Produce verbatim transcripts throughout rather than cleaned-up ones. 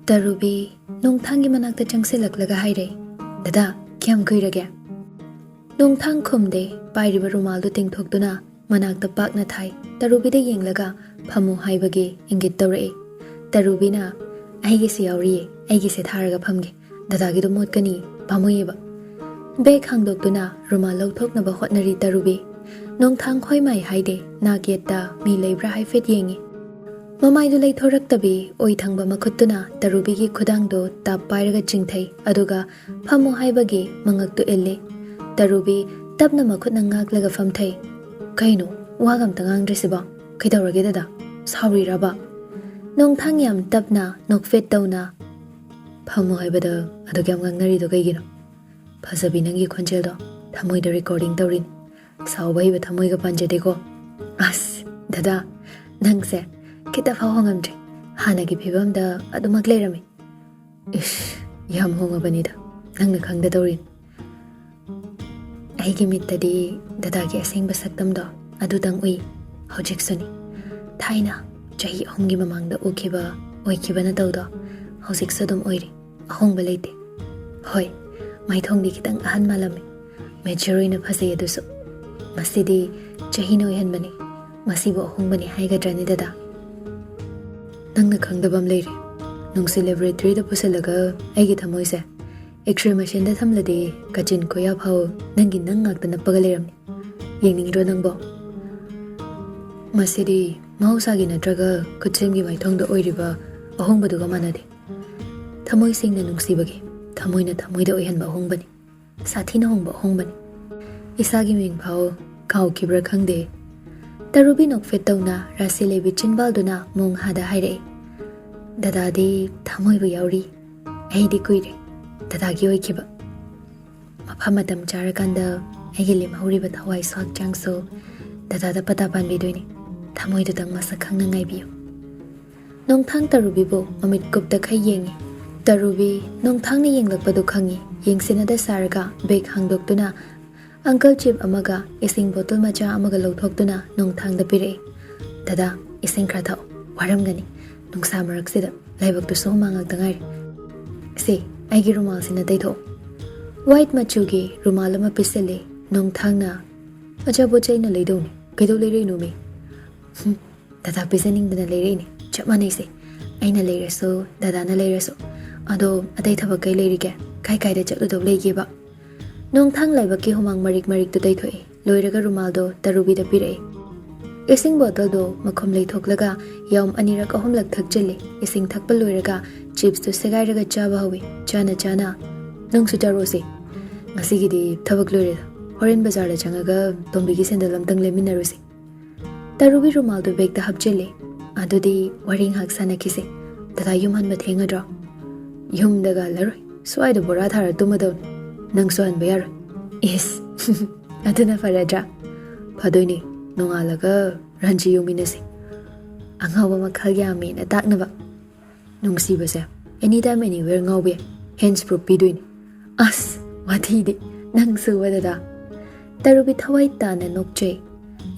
ꯇꯔꯨꯕꯤ ꯅꯣꯡꯊꯥꯡꯒꯤ ꯃꯅꯥꯛꯇ ꯆꯪꯁꯤꯜꯂꯛꯂꯒ ꯍꯥꯏꯔꯦ, "ꯗꯗꯥ, ꯀꯌꯥꯝ ꯀꯨꯏꯔꯒꯦ?" ꯅꯣꯡꯊꯥꯡ ꯈꯨꯝꯗꯦ꯫ ꯄꯥꯏꯔꯤꯕ ꯔꯨꯃꯥꯜꯗꯨ ꯇꯤꯡꯊꯣꯛꯇꯨꯅ ꯃꯅꯥꯛꯇ ꯄꯥꯛꯅ ꯊꯥꯏ꯫ ꯇꯔꯨꯕꯤꯗ ꯌꯦꯡꯂꯒ ꯐꯝꯃꯨ ꯍꯥꯏꯕꯒꯤ ꯏꯪꯒꯤꯠ ꯇꯧꯔꯛꯏ꯫ ꯇꯔꯨꯕꯤꯅ, "ꯑꯩꯒꯤꯁꯨ ꯌꯥꯎꯔꯤꯌꯦ, ꯑꯩꯒꯤꯁꯦ ꯊꯥꯔꯒ ꯐꯝꯒꯦ, ꯗꯗꯥꯒꯤꯗꯣ ꯃꯣꯠꯀꯅꯤ, ꯄꯥꯝꯃꯨꯏꯌꯦꯕ꯫" ꯕꯦꯒ ꯍꯥꯡꯗꯣꯛꯇꯨꯅ ꯔꯨꯃꯥꯜ ꯂꯧꯊꯣꯛꯅꯕ ꯍꯣꯠꯅꯔꯤ ꯇꯔꯨꯕꯤ꯫ ꯅꯣꯡꯊꯥꯡ ꯈꯣꯏꯃꯥꯏ ꯍꯥꯏꯗꯦ, ꯅꯥꯛ ꯌꯦꯠꯇ ꯃꯤ ꯂꯩꯕ꯭ꯔꯥ ꯍꯥꯏꯐꯦꯠ ꯌꯦꯡꯉꯤ꯫ ꯃꯃꯥꯏꯗꯨ ꯂꯩꯊꯣꯔꯛꯇꯕꯤ ꯑꯣꯏ ꯊꯪꯕ ꯃꯈꯨꯠꯇꯨꯅ ꯇꯔꯨꯕꯤꯒꯤ ꯈꯨꯗꯥꯡꯗꯨ ꯇꯥꯞ ꯄꯥꯏꯔꯒ ꯆꯤꯡꯊꯩ, ꯑꯗꯨꯒ ꯐꯝꯃꯨ ꯍꯥꯏꯕꯒꯤ ꯃꯉꯛꯇꯨ ꯏꯜꯂꯤ꯫ ꯇꯔꯨꯕꯤ ꯇꯞꯅ ꯃꯈꯨꯠꯅ ꯉꯥꯛꯂꯒ ꯐꯝꯊꯩ꯫ "ꯀꯩꯅꯣ, ꯋꯥꯒ ꯑꯝꯇ ꯉꯥꯡꯗ꯭ꯔꯤꯁꯤꯕꯣ? ꯀꯩꯗꯧꯔꯒꯦ ꯗꯗꯥ? ꯁꯥꯎꯔꯤꯔꯕ?" ꯅꯣꯡꯊꯥꯡ ꯌꯥꯝ ꯇꯞꯅ ꯅꯣꯛꯐꯦꯠ ꯇꯧꯅ, "ꯐꯝꯃꯨ ꯍꯥꯏꯕꯗ ꯑꯗꯨꯛ ꯌꯥꯝ ꯉꯥꯡꯅꯔꯤꯗꯣ ꯀꯩꯒꯤꯅꯣ? ꯐꯖꯕꯤ, ꯅꯪꯒꯤ ꯈꯣꯟꯖꯦꯜꯗꯣ ꯊꯃꯣꯏꯗ ꯔꯦꯀꯣꯔꯗꯤꯡ ꯇꯧꯔꯤꯅꯤ꯫ ꯁꯥꯎꯕ ꯍꯩꯕ ꯊꯃꯣꯏꯒ ꯄꯥꯟꯖꯗꯦꯀꯣ꯫ ꯑꯁ, ꯗꯗꯥ, ꯅꯪꯁꯦ ꯈꯤꯇ ꯐꯥꯎ ꯍꯣꯡꯉꯝꯗ꯭ꯔꯦ꯫ ꯍꯥꯟꯅꯒꯤ ꯐꯤꯕꯝꯗ ꯑꯗꯨꯃꯛ ꯂꯩꯔꯝꯃꯤ꯫" "ꯏꯁ, ꯌꯥꯝ ꯍꯣꯡꯉꯕꯅꯤꯗ, ꯅꯪꯅ ꯈꯪꯗ ꯇꯧꯔꯤꯅꯤ꯫ ꯑꯩꯒꯤ ꯃꯤꯠꯇꯗꯤ ꯗꯗꯥꯒꯤ ꯑꯁꯦꯡꯕ ꯁꯛꯇꯝꯗꯣ ꯑꯗꯨꯗꯪ ꯎꯏ ꯍꯧꯖꯤꯛꯁꯨꯅꯤ꯫ ꯊꯥꯏꯅ ꯆꯍꯤ ꯑꯍꯨꯝꯒꯤ ꯃꯃꯥꯡꯗ ꯎꯈꯤꯕ, ꯑꯣꯏꯈꯤꯕ ꯅꯇꯧꯗꯣ ꯍꯧꯖꯤꯛꯁꯨ ꯑꯗꯨꯝ ꯑꯣꯏꯔꯤ꯫ ꯑꯍꯣꯡꯕ ꯂꯩꯇꯦ꯫ ꯍꯣꯏ, ꯃꯥꯏꯊꯣꯡꯗꯤ ꯈꯤꯇꯪ ꯑꯍꯟ ꯃꯥꯜꯂꯝꯃꯤ꯫ ꯃꯦꯆ꯭ꯌꯨꯔ ꯑꯣꯏꯅ ꯐꯖꯩ ꯑꯗꯨꯁꯨ꯫ ꯃꯁꯤꯗꯤ ꯆꯍꯤꯅ ꯑꯣꯏꯍꯟꯕꯅꯤ꯫ ꯃꯁꯤꯕꯨ ꯑꯍꯣꯡꯕꯅꯤ ꯍꯥꯏꯒꯗ꯭ꯔꯅꯤ ꯗꯗꯥ?" "ꯅꯪꯅ ꯈꯪꯗꯕ ꯑꯃ ꯂꯩꯔꯦ꯫ ꯅꯨꯡꯁꯤ ꯂꯦꯕꯣꯔꯦꯇꯔꯤꯗ ꯄꯨꯁꯤꯜꯂꯒ ꯑꯩꯒꯤ ꯊꯃꯣꯏꯁꯦ ꯑꯦꯛꯁꯔꯦ ꯃꯦꯆꯤꯟꯗ ꯊꯝꯂꯗꯤ ꯀꯥꯆꯤꯟ ꯀꯣꯌꯥ ꯐꯥꯎ ꯅꯪꯒꯤ ꯅꯪ ꯉꯥꯛꯇ ꯅꯞꯄꯒ ꯂꯩꯔꯝꯅꯤ꯫ ꯌꯦꯡꯅꯤꯡꯗ꯭ꯔꯣ ꯅꯪꯕꯣ?" "ꯃꯁꯤꯗꯤ ꯃꯍꯧꯁꯥꯒꯤ ꯅꯠꯇ꯭ꯔꯒ ꯈꯨꯠꯁꯦꯝꯒꯤ ꯃꯥꯏꯊꯣꯡꯗ ꯑꯣꯏꯔꯤꯕ ꯑꯍꯣꯡꯕꯗꯨꯒ ꯃꯥꯟꯅꯗꯦ꯫ ꯊꯃꯣꯏ ꯁꯦꯡꯅ ꯅꯨꯡꯁꯤꯕꯒꯤ, ꯊꯃꯣꯏꯅ ꯊꯃꯣꯏꯗ ꯑꯣꯏꯍꯟꯕ ꯑꯍꯣꯡꯕꯅꯤ꯫ ꯁꯥꯊꯤꯅ ꯍꯣꯡꯕ ꯑꯍꯣꯡꯕꯅꯤ꯫ ꯏꯁꯥꯒꯤ ꯃꯤꯡ ꯐꯥꯎ ꯀꯥꯎꯈꯤꯕ꯭ꯔꯥ ꯈꯪꯗꯦ꯫" ꯇꯔꯨꯕꯤ ꯅꯣꯛꯐꯦꯠ ꯇꯧꯅ ꯔꯥꯁꯤ ꯂꯩꯕꯤ ꯆꯤꯟꯕꯥꯜꯗꯨꯅ ꯃꯣꯡ ꯍꯥꯗ ꯍꯥꯏꯔꯛꯏ꯫ "ꯗꯗꯥꯗꯤ ꯊꯃꯣꯏꯕꯨ ꯌꯥꯎꯔꯤ꯫ ꯑꯩꯗꯤ ꯀꯨꯏꯔꯦ ꯗꯗꯥꯒꯤ ꯑꯣꯏꯈꯤꯕ꯫ ꯃꯐꯝ ꯃꯇꯝ ꯆꯥꯔꯀꯥꯟꯗ ꯑꯩꯒꯤ ꯂꯦꯝꯍꯧꯔꯤꯕ ꯊꯋꯥꯏꯁꯨ ꯍꯛꯆꯥꯡꯁꯨ ꯗꯗꯥꯗ ꯄꯇꯥ ꯄꯥꯟꯕꯤꯗꯣꯏꯅꯤ꯫ ꯊꯃꯣꯏꯗꯨꯗꯪ ꯃꯁꯛ ꯈꯪꯅ ꯉꯥꯏꯕꯤꯌꯨ꯫" ꯅꯣꯡꯊꯥꯡ ꯇꯔꯨꯕꯤꯕꯨ ꯃꯃꯤꯠ ꯀꯨꯞꯇ ꯈꯩ ꯌꯦꯡꯉꯤ꯫ ꯇꯔꯨꯕꯤ ꯅꯣꯡꯊꯥꯡꯅ ꯌꯦꯡꯂꯛꯄꯗꯨ ꯈꯪꯉꯤ꯫ ꯌꯦꯡꯁꯤꯟꯅꯗ ꯁꯥꯔꯒ ꯕꯦꯒ ꯍꯥꯡꯗꯣꯛꯇꯨꯅ ꯑꯪꯀꯜ ꯆꯤꯞ ꯑꯃꯒ ꯏꯁꯤꯡ ꯕꯣꯇꯜ ꯃꯆꯥ ꯑꯃꯒ ꯂꯧꯊꯣꯛꯇꯨꯅ ꯅꯣꯡꯊꯥꯡꯗ ꯄꯤꯔꯛꯏ꯫ "ꯗꯗꯥ, ꯏꯁꯤꯡ ꯈꯔ ꯊꯛꯑꯣ, ꯋꯥꯔꯝꯒꯅꯤ ꯅꯨꯡꯁꯥ ꯃꯔꯛꯁꯤꯗ꯫ ꯂꯥꯏꯕꯛꯇꯨꯁꯨ ꯍꯨꯃꯥꯡ ꯉꯥꯛꯇ ꯉꯥꯏꯔꯦ꯫ ꯁꯦ, ꯑꯩꯒꯤ ꯔꯨꯃꯥꯜꯁꯤꯅ ꯇꯩꯊꯣꯛꯑꯣ꯫ ꯋꯥꯏꯠ ꯃꯆꯨꯒꯤ ꯔꯨꯃꯥꯜ ꯑꯃ ꯄꯤꯁꯜꯂꯦ ꯅꯣꯡꯊꯥꯡꯅ꯫ ꯑꯆꯥꯄꯣꯠꯁꯦ ꯑꯩꯅ ꯂꯩꯗꯧꯅꯤ, ꯀꯩꯗꯧ ꯂꯩꯔꯛꯏꯅꯣꯃꯤ? "ꯍꯨꯝ, ꯗꯗꯥ ꯄꯤꯖꯅꯤꯡꯗꯅ ꯂꯩꯔꯛꯏꯅꯦ, ꯆꯞ ꯃꯥꯟꯅꯩꯁꯦ꯫ ꯑꯩꯅ ꯂꯩꯔꯁꯨ, ꯗꯗꯥꯅ ꯂꯩꯔꯁꯨ꯫ ꯑꯗꯣ ꯑꯇꯩ ꯊꯕꯛ ꯀꯩ ꯂꯩꯔꯤꯒꯦ? ꯀꯥꯏ ꯀꯥꯏꯗ ꯆꯠꯂꯨꯗꯧ ꯂꯩꯒꯦꯕ?" ꯅꯣꯡꯊꯥꯡ ꯂꯥꯏꯕꯛꯀꯤ ꯍꯨꯃꯥꯡ ꯃꯔꯤꯛ ꯃꯔꯤꯛꯇꯨ ꯇꯩꯊꯣꯛꯑꯦ꯫ ꯂꯣꯏꯔꯒ ꯔꯨꯃꯥꯜꯗꯣ ꯇꯔꯨꯕꯤꯗ ꯄꯤꯔꯛꯑꯦ꯫ ꯏꯁꯤꯡ ꯕꯣꯇꯜꯗꯣ ꯃꯈꯨꯝ ꯂꯩꯊꯣꯛꯂꯒ ꯌꯥꯎꯝ ꯑꯅꯤꯔꯛ ꯑꯍꯨꯝꯂꯛ ꯊꯛꯆꯤꯜꯂꯦ꯫ ꯏꯁꯤꯡ ꯊꯛꯄ ꯂꯣꯏꯔꯒ ꯆꯤꯞꯁꯇꯨ ꯁꯦꯒꯥꯏꯔꯒ ꯆꯥꯕ ꯍꯧꯋꯤ꯫ ꯆꯥꯅ ꯆꯥꯅ, "ꯅꯪꯁꯨ ꯆꯥꯔꯛꯑꯣꯁꯦ꯫ ꯉꯁꯤꯒꯤꯗꯤ ꯊꯕꯛ ꯂꯣꯏꯔꯦꯗ꯫ ꯍꯣꯔꯦꯟ ꯕꯖꯥꯔꯗ ꯆꯪꯉꯒ ꯇꯣꯝꯕꯤꯒꯤ ꯁꯦꯟꯗꯜ ꯑꯝꯇꯪ ꯂꯩꯃꯤꯟꯅꯔꯨꯁꯦ꯫" ꯇꯔꯨꯕꯤ ꯔꯨꯃꯥꯜꯗꯨ ꯕꯦꯛꯇ ꯍꯥꯞꯆꯤꯜꯂꯦ꯫ "ꯑꯗꯨꯗꯤ ꯋꯥꯔꯤ ꯉꯥꯏꯍꯥꯛ ꯁꯥꯟꯅꯈꯤꯁꯦ꯫ ꯗꯗꯥ ꯌꯨꯝ ꯍꯟꯕ ꯊꯦꯡꯉꯗ꯭ꯔꯣ?" "ꯌꯨꯝꯗꯒ ꯍꯜꯂꯔꯣꯏ, ꯁ꯭ꯋꯥꯏꯗ ꯕꯣꯔꯥ ꯊꯥꯔ ꯇꯨꯝꯃꯗꯧꯅꯤ꯫ ꯅꯪꯁꯨ ꯍꯟꯕ ꯌꯥꯔꯣꯏ꯫" "ꯏꯁ, ꯑꯗꯨꯅ ꯐꯔꯗ꯭ꯔꯥ?" "ꯐꯗꯣꯏꯅꯦ, ꯅꯣꯡꯉꯥꯜꯂꯒ ꯔꯥꯟꯖꯤ ꯌꯦꯡꯃꯤꯟꯅꯁꯦ꯫ ꯑꯉꯥꯎꯕ ꯃꯈꯜ ꯌꯥꯝꯃꯦꯅ ꯇꯥꯛꯅꯕ꯫" "ꯅꯨꯡꯁꯤꯕꯁꯦ ꯑꯦꯅꯤ ꯇꯥꯏꯝ ꯑꯦꯅꯤꯋꯦꯌꯔ ꯉꯥꯎꯕ ꯌꯥꯏ, ꯍꯦꯟꯁ ꯄ꯭ꯔꯨꯐ ꯄꯤꯗꯣꯏꯅꯤ꯫" "ꯑꯁ, ꯋꯥꯊꯤꯗꯤ꯫ ꯅꯪꯁꯨ ꯋꯥꯗꯗ꯫" ꯇꯔꯨꯕꯤ ꯊꯋꯥꯏ ꯇꯥꯅ ꯅꯣꯛꯆꯩ꯫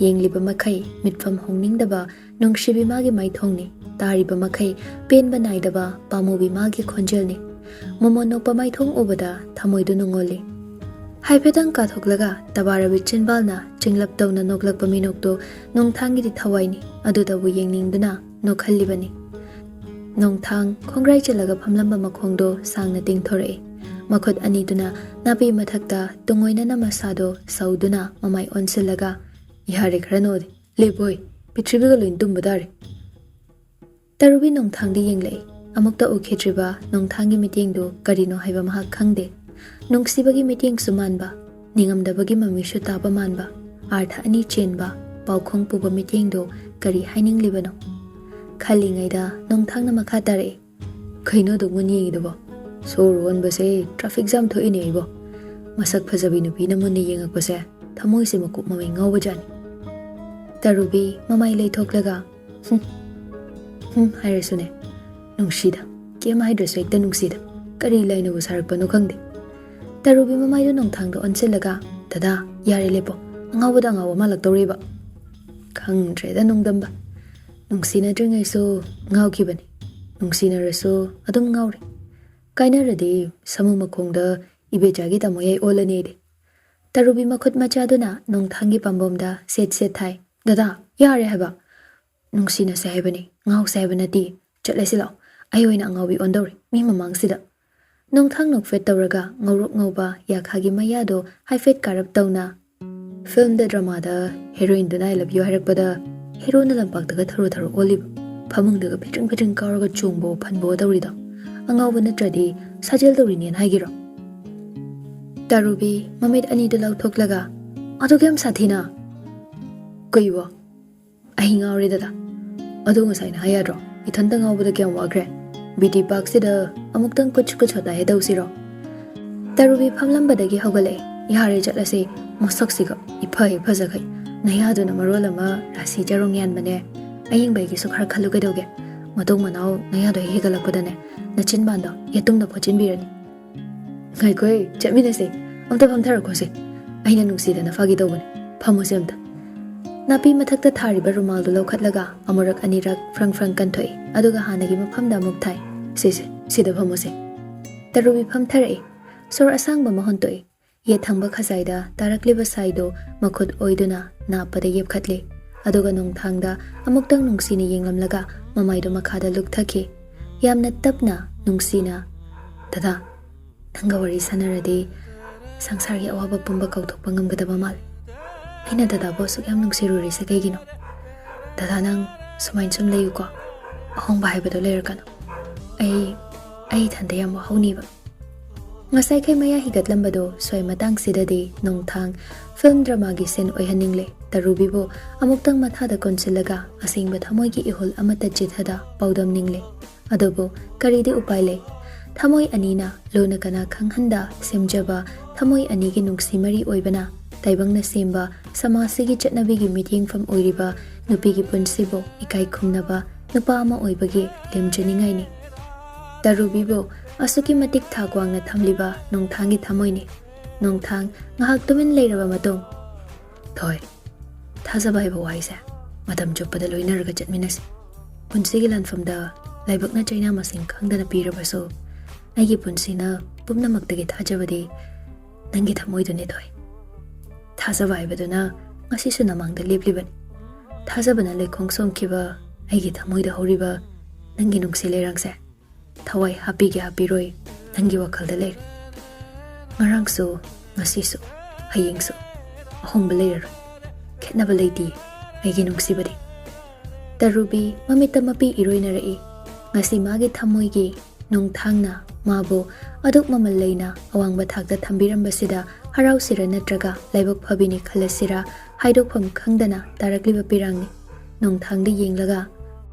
ꯌꯦꯡꯂꯤꯕ ꯃꯈꯩ ꯃꯤꯠꯐꯝ ꯍꯣꯡꯅꯤꯡꯗꯕ ꯅꯨꯡꯁꯤꯕꯤ ꯃꯥꯒꯤ ꯃꯥꯏꯊꯣꯡꯅꯤ꯫ ꯇꯥꯔꯤꯕ ꯃꯈꯩ ꯄꯦꯟꯕ ꯅꯥꯏꯗꯕ ꯄꯥꯝꯃꯨꯕꯤ ꯃꯥꯒꯤ ꯈꯣꯟꯖꯦꯜꯅꯤ꯫ ꯃꯣꯃꯣꯟ ꯅꯣꯛꯄ ꯃꯥꯏꯊꯣꯡ ꯎꯕꯗ ꯊꯃꯣꯏꯗꯨ ꯅꯨꯡꯉꯣꯜꯂꯤ꯫ ꯍꯥꯏꯐꯦꯠꯇꯪ ꯀꯥꯊꯣꯛꯂꯒ ꯇꯕꯥꯔꯕꯤ ꯆꯤꯟꯕꯥꯜꯅ ꯆꯤꯡꯂꯞ ꯇꯧꯅ ꯅꯣꯛꯂꯛꯄ ꯃꯤꯅꯣꯛꯇꯨ ꯅꯣꯡꯊꯥꯡꯒꯤꯗꯤ ꯊꯋꯥꯏꯅꯤ꯫ ꯑꯗꯨꯗꯕꯨ ꯌꯦꯡꯅꯤꯡꯗꯨꯅ ꯅꯣꯛꯍꯜꯂꯤꯕꯅꯤ꯫ ꯅꯣꯡꯊꯥꯡ ꯈꯣꯡꯒ꯭ꯔꯥꯏ ꯆꯜꯂꯒ ꯐꯝꯂꯝꯕ ꯃꯈꯣꯡꯗꯣ ꯁꯥꯡꯅ ꯇꯤꯡꯊꯣꯔꯛꯏ꯫ ꯃꯈꯨꯠ ꯑꯅꯤꯗꯨꯅ ꯅꯥꯄꯤ ꯃꯊꯛꯇ ꯇꯨꯡꯑꯣꯏꯅꯅ ꯃꯁꯥꯗꯣ ꯁꯧꯗꯨꯅ ꯃꯃꯥꯏ ꯑꯣꯟꯁꯤꯜꯂꯒ, "ꯌꯥꯔꯦ, ꯈꯔ ꯅꯣꯛꯑꯗꯤ꯫ ꯂꯦꯞꯄꯣꯏ, ꯄ꯭ꯔꯤꯊꯤꯕꯤꯒ ꯂꯣꯏꯅ ꯇꯨꯝꯕ ꯇꯥꯔꯦ꯫" ꯇꯔꯨꯕꯤ ꯅꯣꯡꯊꯥꯡꯗ ꯌꯦꯡꯂꯛꯏ꯫ ꯑꯃꯨꯛꯇ ꯎꯈꯤꯗ꯭ꯔꯤꯕ ꯅꯣꯡꯊꯥꯡꯒꯤ ꯃꯤꯠꯌꯦꯡꯗꯨ ꯀꯔꯤꯅꯣ ꯍꯥꯏꯕ ꯃꯍꯥꯛ ꯈꯪꯗꯦ꯫ ꯅꯨꯡꯁꯤꯕꯒꯤ ꯃꯤꯠꯌꯦꯡꯁꯨ ꯃꯥꯟꯕ, ꯅꯤꯡꯉꯝꯗꯕꯒꯤ ꯃꯃꯤꯁꯨ ꯇꯥꯕ ꯃꯥꯟꯕ, ꯑꯥꯔꯊ ꯑꯅꯤ ꯆꯦꯟꯕ, ꯄꯥꯎꯈꯣꯡ ꯄꯨꯕ ꯃꯤꯠꯌꯦꯡꯗꯨ ꯀꯔꯤ ꯍꯥꯏꯅꯤꯡꯂꯤꯕꯅꯣ? ꯈꯜꯂꯤꯉꯩꯗ ꯅꯣꯡꯊꯥꯡꯅ ꯃꯈꯥ ꯇꯥꯔꯛꯏ꯫ "ꯀꯩꯅꯣ ꯑꯗꯨꯛ ꯃꯨꯟꯅ ꯌꯦꯡꯉꯤꯗꯨꯕꯣ? ꯁꯣꯔ ꯍꯣꯟꯕꯁꯦ ꯇ꯭ꯔꯥꯐꯤꯛ ꯖꯥꯝ ꯊꯣꯛꯏꯅꯦ ꯑꯩꯕꯣ꯫ ꯃꯁꯛ ꯐꯖꯕꯤ ꯅꯨꯄꯤꯅ ꯃꯨꯟꯅ ꯌꯦꯡꯉꯛꯄꯁꯦ ꯊꯃꯣꯏꯁꯦ ꯃꯀꯨꯞ ꯃꯃꯩ ꯉꯥꯎꯕꯖꯥꯠꯅꯤ꯫" ꯇꯔꯨꯕꯤ ꯃꯃꯥꯏ ꯂꯩꯊꯣꯛꯂꯒ, "ꯍꯨꯝ, ꯍꯨꯝ ꯍꯥꯏꯔꯁꯨꯅꯦ ꯅꯨꯡꯁꯤꯗ꯫ ꯀꯩꯝ ꯍꯥꯏꯗ꯭ꯔꯁꯨ ꯍꯦꯛꯇ ꯅꯨꯡꯁꯤꯗ꯫ ꯀꯔꯤ ꯂꯥꯏꯅꯕꯨ ꯁꯥꯔꯛꯄꯅꯣ ꯈꯪꯗꯦ꯫" ꯇꯔꯨꯕꯤ ꯃꯃꯥꯏꯗꯨ ꯅꯣꯡꯊꯥꯡꯗ ꯑꯣꯟꯁꯤꯜꯂꯒ, "ꯗꯗꯥ, ꯌꯥꯔꯦ ꯂꯦꯞꯄꯣ꯫ ꯑꯉꯥꯎꯕꯗ ꯑꯉꯥꯎꯕ ꯃꯥꯜꯂꯛꯇꯧꯔꯦꯕ꯫" ꯈꯪꯗ꯭ꯔꯦꯗ ꯅꯣꯡꯗꯝꯕ꯫ ꯅꯨꯡꯁꯤꯅꯗ꯭ꯔꯤꯉꯩꯁꯨ ꯉꯥꯎꯈꯤꯕꯅꯤ꯫ ꯅꯨꯡꯁꯤꯅꯔꯁꯨ ꯑꯗꯨꯝ ꯉꯥꯎꯔꯤ꯫ ꯀꯥꯏꯅꯔꯗꯤ ꯁꯥꯃꯨ ꯃꯈꯣꯡꯗ ꯏꯕꯦꯆꯥꯒꯤ ꯇꯥꯃꯣ ꯌꯥꯏ ꯑꯣꯜꯂꯅꯤ ꯑꯩꯗꯤ꯫ ꯇꯔꯨꯕꯤ ꯃꯈꯨꯠ ꯃꯆꯥꯗꯨꯅ ꯅꯣꯡꯊꯥꯡꯒꯤ ꯄꯥꯝꯕꯣꯝꯗ ꯁꯦꯠ ꯁꯦꯠ ꯊꯥꯏ꯫ "ꯗꯗꯥ, ꯌꯥꯔꯦ ꯍꯥꯏꯕ꯫ ꯅꯨꯡꯁꯤꯅꯁꯦ ꯍꯥꯏꯕꯅꯤ, ꯉꯥꯎꯁꯦ ꯍꯥꯏꯕ ꯅꯠꯇꯦ꯫ ꯆꯠꯂꯁꯤ ꯂꯥꯛꯑꯣ꯫ ꯑꯩ ꯑꯣꯏꯅ ꯑꯉꯥꯎꯕꯤ ꯑꯣꯟꯗꯧꯔꯦ ꯃꯤ ꯃꯃꯥꯡꯁꯤꯗ"꯫ ꯅꯣꯡꯊꯥꯡ ꯅꯣꯛꯐꯦꯠ ꯇꯧꯔꯒ ꯉꯧꯔꯣꯛ ꯉꯧꯕ ꯌꯥꯈꯥꯒꯤ ꯃꯌꯥꯗꯣ ꯍꯥꯏꯐꯦꯠ ꯀꯥꯔꯞ ꯇꯧꯅ, ꯐꯤꯜꯝꯗ ꯗ꯭ꯔꯃꯥꯗ ꯍꯦꯔꯣꯏꯟꯗꯨꯅ "I love you" ꯍꯥꯏꯔꯛꯄꯗ ꯍꯦꯔꯣꯅ ꯂꯝꯄꯥꯛꯇꯒ ꯊꯔꯣ ꯊꯔꯣ ꯑꯣꯜꯂꯤꯕ, ꯐꯃꯨꯡꯗꯒ ꯐꯤꯇ꯭ꯔꯤꯡ ꯐꯤꯇ꯭ꯔꯤꯡ ꯀꯥꯎꯔꯒ ꯆꯣꯡꯕꯣ ꯐꯟꯕꯣ ꯇꯧꯔꯤꯗꯣ, ꯑꯉꯥꯎꯕ ꯅꯠꯇ꯭ꯔꯗꯤ ꯁꯥꯖꯦꯜ ꯇꯧꯔꯤꯅꯦꯅ ꯍꯥꯏꯒꯤꯔꯣ? ꯇꯔꯨꯕꯤ ꯃꯃꯤꯠ ꯑꯅꯤꯗꯨ ꯂꯥꯎꯊꯣꯛꯂꯒ, "ꯑꯗꯨꯛ ꯌꯥꯝ ꯁꯥꯊꯤꯅ? ꯀꯩꯕꯣ? ꯑꯩ ꯉꯥꯎꯔꯦ ꯗꯗꯥ꯫ ꯑꯗꯨ ꯉꯁꯥꯏꯅ ꯍꯥꯏ ꯌꯥꯗ꯭ꯔꯣ? ꯏꯊꯟꯇ ꯉꯥꯎꯕꯗ ꯀꯌꯥꯝ ꯋꯥꯈ꯭ꯔꯦ꯫ ꯕ꯭ꯌꯨꯇꯤ ꯄꯥꯔꯛꯁꯤꯗ ꯑꯃꯨꯛꯇꯪ ꯀꯨꯆ ꯀꯨꯆ ꯍꯣꯇꯥ ꯍꯦ ꯇꯧꯁꯤꯔꯣ?" ꯇꯔꯨꯕꯤ ꯐꯝꯂꯝꯕꯗꯒꯤ ꯍꯧꯒꯠꯂꯛꯑꯦ꯫ "ꯌꯥꯔꯦ, ꯆꯠꯂꯁꯤ꯫ ꯃꯁꯛꯁꯤꯒ ꯏꯐ ꯍꯦꯛ ꯐꯖꯈꯩ꯫ ꯅꯌꯥꯗꯨꯅ ꯃꯔꯣꯜ ꯑꯃ ꯔꯥꯁꯤ ꯆꯔꯣꯡ ꯌꯥꯟꯕꯅꯦ꯫ ꯑꯌꯦꯡꯕꯒꯤꯁꯨ ꯈꯔ ꯈꯜꯂꯨ ꯀꯩꯗꯧꯒꯦ? ꯃꯇꯨꯡ ꯃꯅꯥꯎ ꯅꯌꯥꯗꯣ ꯍꯦꯛ ꯍꯦꯛꯒꯠꯂꯛꯄꯗꯅꯦ, ꯅꯆꯤꯟꯕꯥꯟꯗꯣ ꯌꯦꯇꯨꯝꯅ ꯐꯣꯠꯆꯤꯟꯕꯤꯔꯅꯤ"꯫ "ꯉꯥꯏꯈꯣꯍꯦ, ꯆꯠꯃꯤꯟꯅꯁꯦ꯫ ꯑꯝꯇ ꯐꯝꯊꯔꯛꯈꯣꯁꯦ꯫ ꯑꯩꯅ ꯅꯨꯡꯁꯤꯗꯅ ꯐꯥꯒꯤ ꯇꯧꯕꯅꯦ꯫ ꯐꯝꯃꯣꯁꯦ ꯑꯝꯇ"꯫ ꯅꯥꯄꯤ ꯃꯊꯛꯇ ꯊꯥꯔꯤꯕ ꯔꯨꯃꯥꯜꯗꯨ ꯂꯧꯈꯠꯂꯒ ꯑꯃꯨꯔꯛ ꯑꯅꯤꯔꯛ ꯐ꯭ꯔꯪ ꯐ꯭ꯔꯪ ꯀꯟꯊꯣꯛꯏ, ꯑꯗꯨꯒ ꯍꯥꯟꯅꯒꯤ ꯃꯐꯝꯗ ꯑꯃꯨꯛ ꯊꯥꯏ꯫ "ꯁꯤꯁꯦ, ꯁꯤꯗ ꯐꯝꯃꯣꯁꯦ"꯫ ꯇꯔꯨꯕꯤ ꯐꯝꯊꯔꯛꯏ꯫ ꯁꯣꯔ ꯑꯁꯥꯡꯕ ꯑꯃ ꯍꯣꯟꯇꯣꯛꯏ꯫ ꯌꯦꯠ ꯊꯪꯕ ꯈꯖꯥꯏꯗ ꯇꯥꯔꯛꯂꯤꯕ ꯁꯥꯏꯗꯨ ꯃꯈꯨꯠ ꯑꯣꯏꯗꯨꯅ ꯅꯥꯞꯄꯗ ꯌꯦꯞꯈꯠꯂꯤ꯫ ꯑꯗꯨꯒ ꯅꯣꯡꯊꯥꯡꯗ ꯑꯃꯨꯛꯇꯪ ꯅꯨꯡꯁꯤꯅ ꯌꯦꯡꯂꯝꯂꯒ ꯃꯃꯥꯏꯗꯨ ꯃꯈꯥꯗ ꯂꯨꯞꯊꯈꯤ꯫ ꯌꯥꯝꯅ ꯇꯞꯅ, ꯅꯨꯡꯁꯤꯅ, "ꯗꯗꯥ, ꯅꯪꯒ ꯋꯥꯔꯤ ꯁꯥꯟꯅꯔꯗꯤ ꯁꯪꯁꯥꯔꯒꯤ ꯑꯋꯥꯕ ꯄꯨꯝꯕ ꯀꯥꯎꯊꯣꯛꯄ ꯉꯝꯒꯗꯕ ꯃꯥꯜꯂꯦ꯫ ꯑꯩꯅ ꯗꯗꯥꯕꯨ ꯑꯁꯨꯛ ꯌꯥꯝ ꯅꯨꯡꯁꯤꯔꯨꯔꯤꯁꯦ ꯀꯩꯒꯤꯅꯣ? ꯗꯗꯥ, ꯅꯪ ꯁꯨꯃꯥꯏꯅ ꯁꯨꯝ ꯂꯩꯌꯨꯀꯣ꯫ ꯑꯍꯣꯡꯕ ꯍꯥꯏꯕꯗꯣ ꯂꯩꯔꯛꯀꯅꯨ꯫ ꯑꯩ, ꯑꯩ ꯏꯊꯟꯇ ꯌꯥꯝ ꯋꯥꯍꯧꯅꯤꯕ"꯫ ꯉꯁꯥꯏꯈꯩ ꯃꯌꯥ ꯍꯤꯒꯠꯂꯝꯕꯗꯣ ꯁ꯭ꯋꯥꯏ ꯃꯇꯥꯡꯁꯤꯗꯗꯤ ꯅꯣꯡꯊꯥꯡ ꯐꯤꯜꯝ ꯗ꯭ꯔꯃꯥꯒꯤ ꯁꯤꯟ ꯑꯣꯏꯍꯟꯅꯤꯡꯂꯦ꯫ ꯇꯔꯨꯕꯤꯕꯨ ꯑꯃꯨꯛꯇꯪ ꯃꯊꯥꯗ ꯀꯣꯟꯁꯤꯜꯂꯒ ꯑꯁꯦꯡꯕ ꯊꯃꯣꯏꯒꯤ ꯏꯍꯨꯜ ꯑꯃꯠꯇ ꯆꯤꯊꯗ ꯄꯥꯎꯗꯝꯅꯤꯡꯂꯦ꯫ ꯑꯗꯨꯕꯨ ꯀꯔꯤꯗꯤ ꯎꯄꯥꯏ ꯂꯩ? ꯊꯃꯣꯏ ꯑꯅꯤꯅ ꯂꯨꯅ ꯀꯅꯥ ꯈꯪꯍꯟꯗ ꯁꯦꯝꯖꯕ ꯊꯃꯣꯏ ꯑꯅꯤꯒꯤ ꯅꯨꯡꯁꯤ ꯃꯔꯤ ꯑꯣꯏꯕꯅ ꯇꯥꯏꯕꯪꯅ ꯁꯦꯝꯕ ꯁꯃꯥꯖꯁꯤꯒꯤ ꯆꯠꯅꯕꯤꯒꯤ ꯃꯤꯠꯌꯦꯡꯐꯝ ꯑꯣꯏꯔꯤꯕ ꯅꯨꯄꯤꯒꯤ ꯄꯨꯟꯁꯤꯕꯨ ꯏꯀꯥꯏ ꯈꯨꯝꯅꯕ ꯅꯨꯄꯥ ꯑꯃ ꯑꯣꯏꯕꯒꯤ ꯂꯦꯝꯖꯅꯤꯡꯉꯥꯏꯅꯤ꯫ ꯇꯔꯨꯕꯤꯕꯨ ꯑꯁꯨꯛꯀꯤ ꯃꯇꯤꯛ ꯊꯥꯛ ꯋꯥꯡꯅ ꯊꯝꯂꯤꯕ ꯅꯣꯡꯊꯥꯡꯒꯤ ꯊꯃꯣꯏꯅꯤ꯫ ꯅꯣꯡꯊꯥꯡ ꯉꯥꯏꯍꯥꯛ ꯇꯨꯃꯤꯟ ꯂꯩꯔꯕ ꯃꯇꯨꯡ, "ꯊꯣꯏ, ꯊꯥꯖꯕ ꯍꯥꯏꯕ ꯋꯥꯍꯩꯁꯦ ꯃꯇꯝ ꯆꯨꯞꯄꯗ ꯂꯣꯏꯅꯔꯒ ꯆꯠꯃꯤꯟꯅꯁꯤ꯫ ꯄꯨꯟꯁꯤꯒꯤ ꯂꯥꯟꯐꯝꯗ ꯂꯥꯏꯕꯛꯅ ꯆꯩꯅꯥ ꯃꯁꯤꯡ ꯈꯪꯗꯅ ꯄꯤꯔꯕꯁꯨ, ꯑꯩꯒꯤ ꯄꯨꯟꯁꯤꯅ ꯄꯨꯝꯅꯃꯛꯇꯒꯤ ꯊꯥꯖꯕꯗꯤ ꯅꯪꯒꯤ ꯊꯃꯣꯏꯗꯨꯅꯤ, ꯊꯣꯏ꯫ ꯊꯥꯖꯕ ꯍꯥꯏꯕꯗꯨꯅ ꯉꯁꯤꯁꯨ ꯅꯃꯥꯡꯗ ꯂꯦꯞꯂꯤꯕꯅꯤ꯫ ꯊꯥꯖꯕꯅ ꯂꯩꯈꯣꯡ ꯁꯣꯝꯈꯤꯕ ꯑꯩꯒꯤ ꯊꯃꯣꯏꯗ ꯍꯧꯔꯤꯕ ꯅꯪꯒꯤ ꯅꯨꯡꯁꯤ ꯂꯩꯔꯥꯡꯁꯦ ꯊꯋꯥꯏ ꯍꯥꯞꯄꯤꯒꯦ ꯍꯥꯞꯄꯤꯔꯣꯏ ꯅꯪꯒꯤ ꯋꯥꯈꯜꯗ ꯂꯩꯔꯦ꯫ ꯉꯔꯥꯡꯁꯨ, ꯉꯁꯤꯁꯨ, ꯍꯌꯦꯡꯁꯨ ꯑꯍꯣꯡꯕ ꯂꯩꯔꯔꯣꯏ꯫ ꯈꯦꯠꯅꯕ ꯂꯩꯇꯦ ꯑꯩꯒꯤ ꯅꯨꯡꯁꯤꯕꯗꯤ꯫ ꯇꯔꯨꯕꯤ ꯃꯃꯤꯠꯇ ꯃꯄꯤ ꯏꯔꯣꯏꯅꯔꯛꯏ꯫ ꯉꯁꯤ ꯃꯥꯒꯤ ꯊꯃꯣꯏꯒꯤ ꯅꯣꯡꯊꯥꯡꯅ ꯃꯥꯕꯨ ꯑꯗꯨꯛ ꯃꯃꯜ ꯂꯩꯅ ꯑꯋꯥꯡꯕ ꯊꯥꯛꯇ ꯊꯝꯕꯤꯔꯝꯕꯁꯤꯗ ꯍꯔꯥꯎꯁꯤꯔ ꯅꯠꯇ꯭ꯔꯒ ꯂꯥꯏꯕꯛ ꯐꯕꯤꯅꯤ ꯈꯜꯂꯁꯤꯔ ꯍꯥꯏꯗꯣꯛꯐꯝ ꯈꯪꯗꯅ ꯇꯥꯔꯛꯂꯤꯕ ꯄꯤꯔꯥꯡꯅꯤ꯫ ꯅꯣꯡꯊꯥꯡꯗ ꯌꯦꯡꯂꯒ,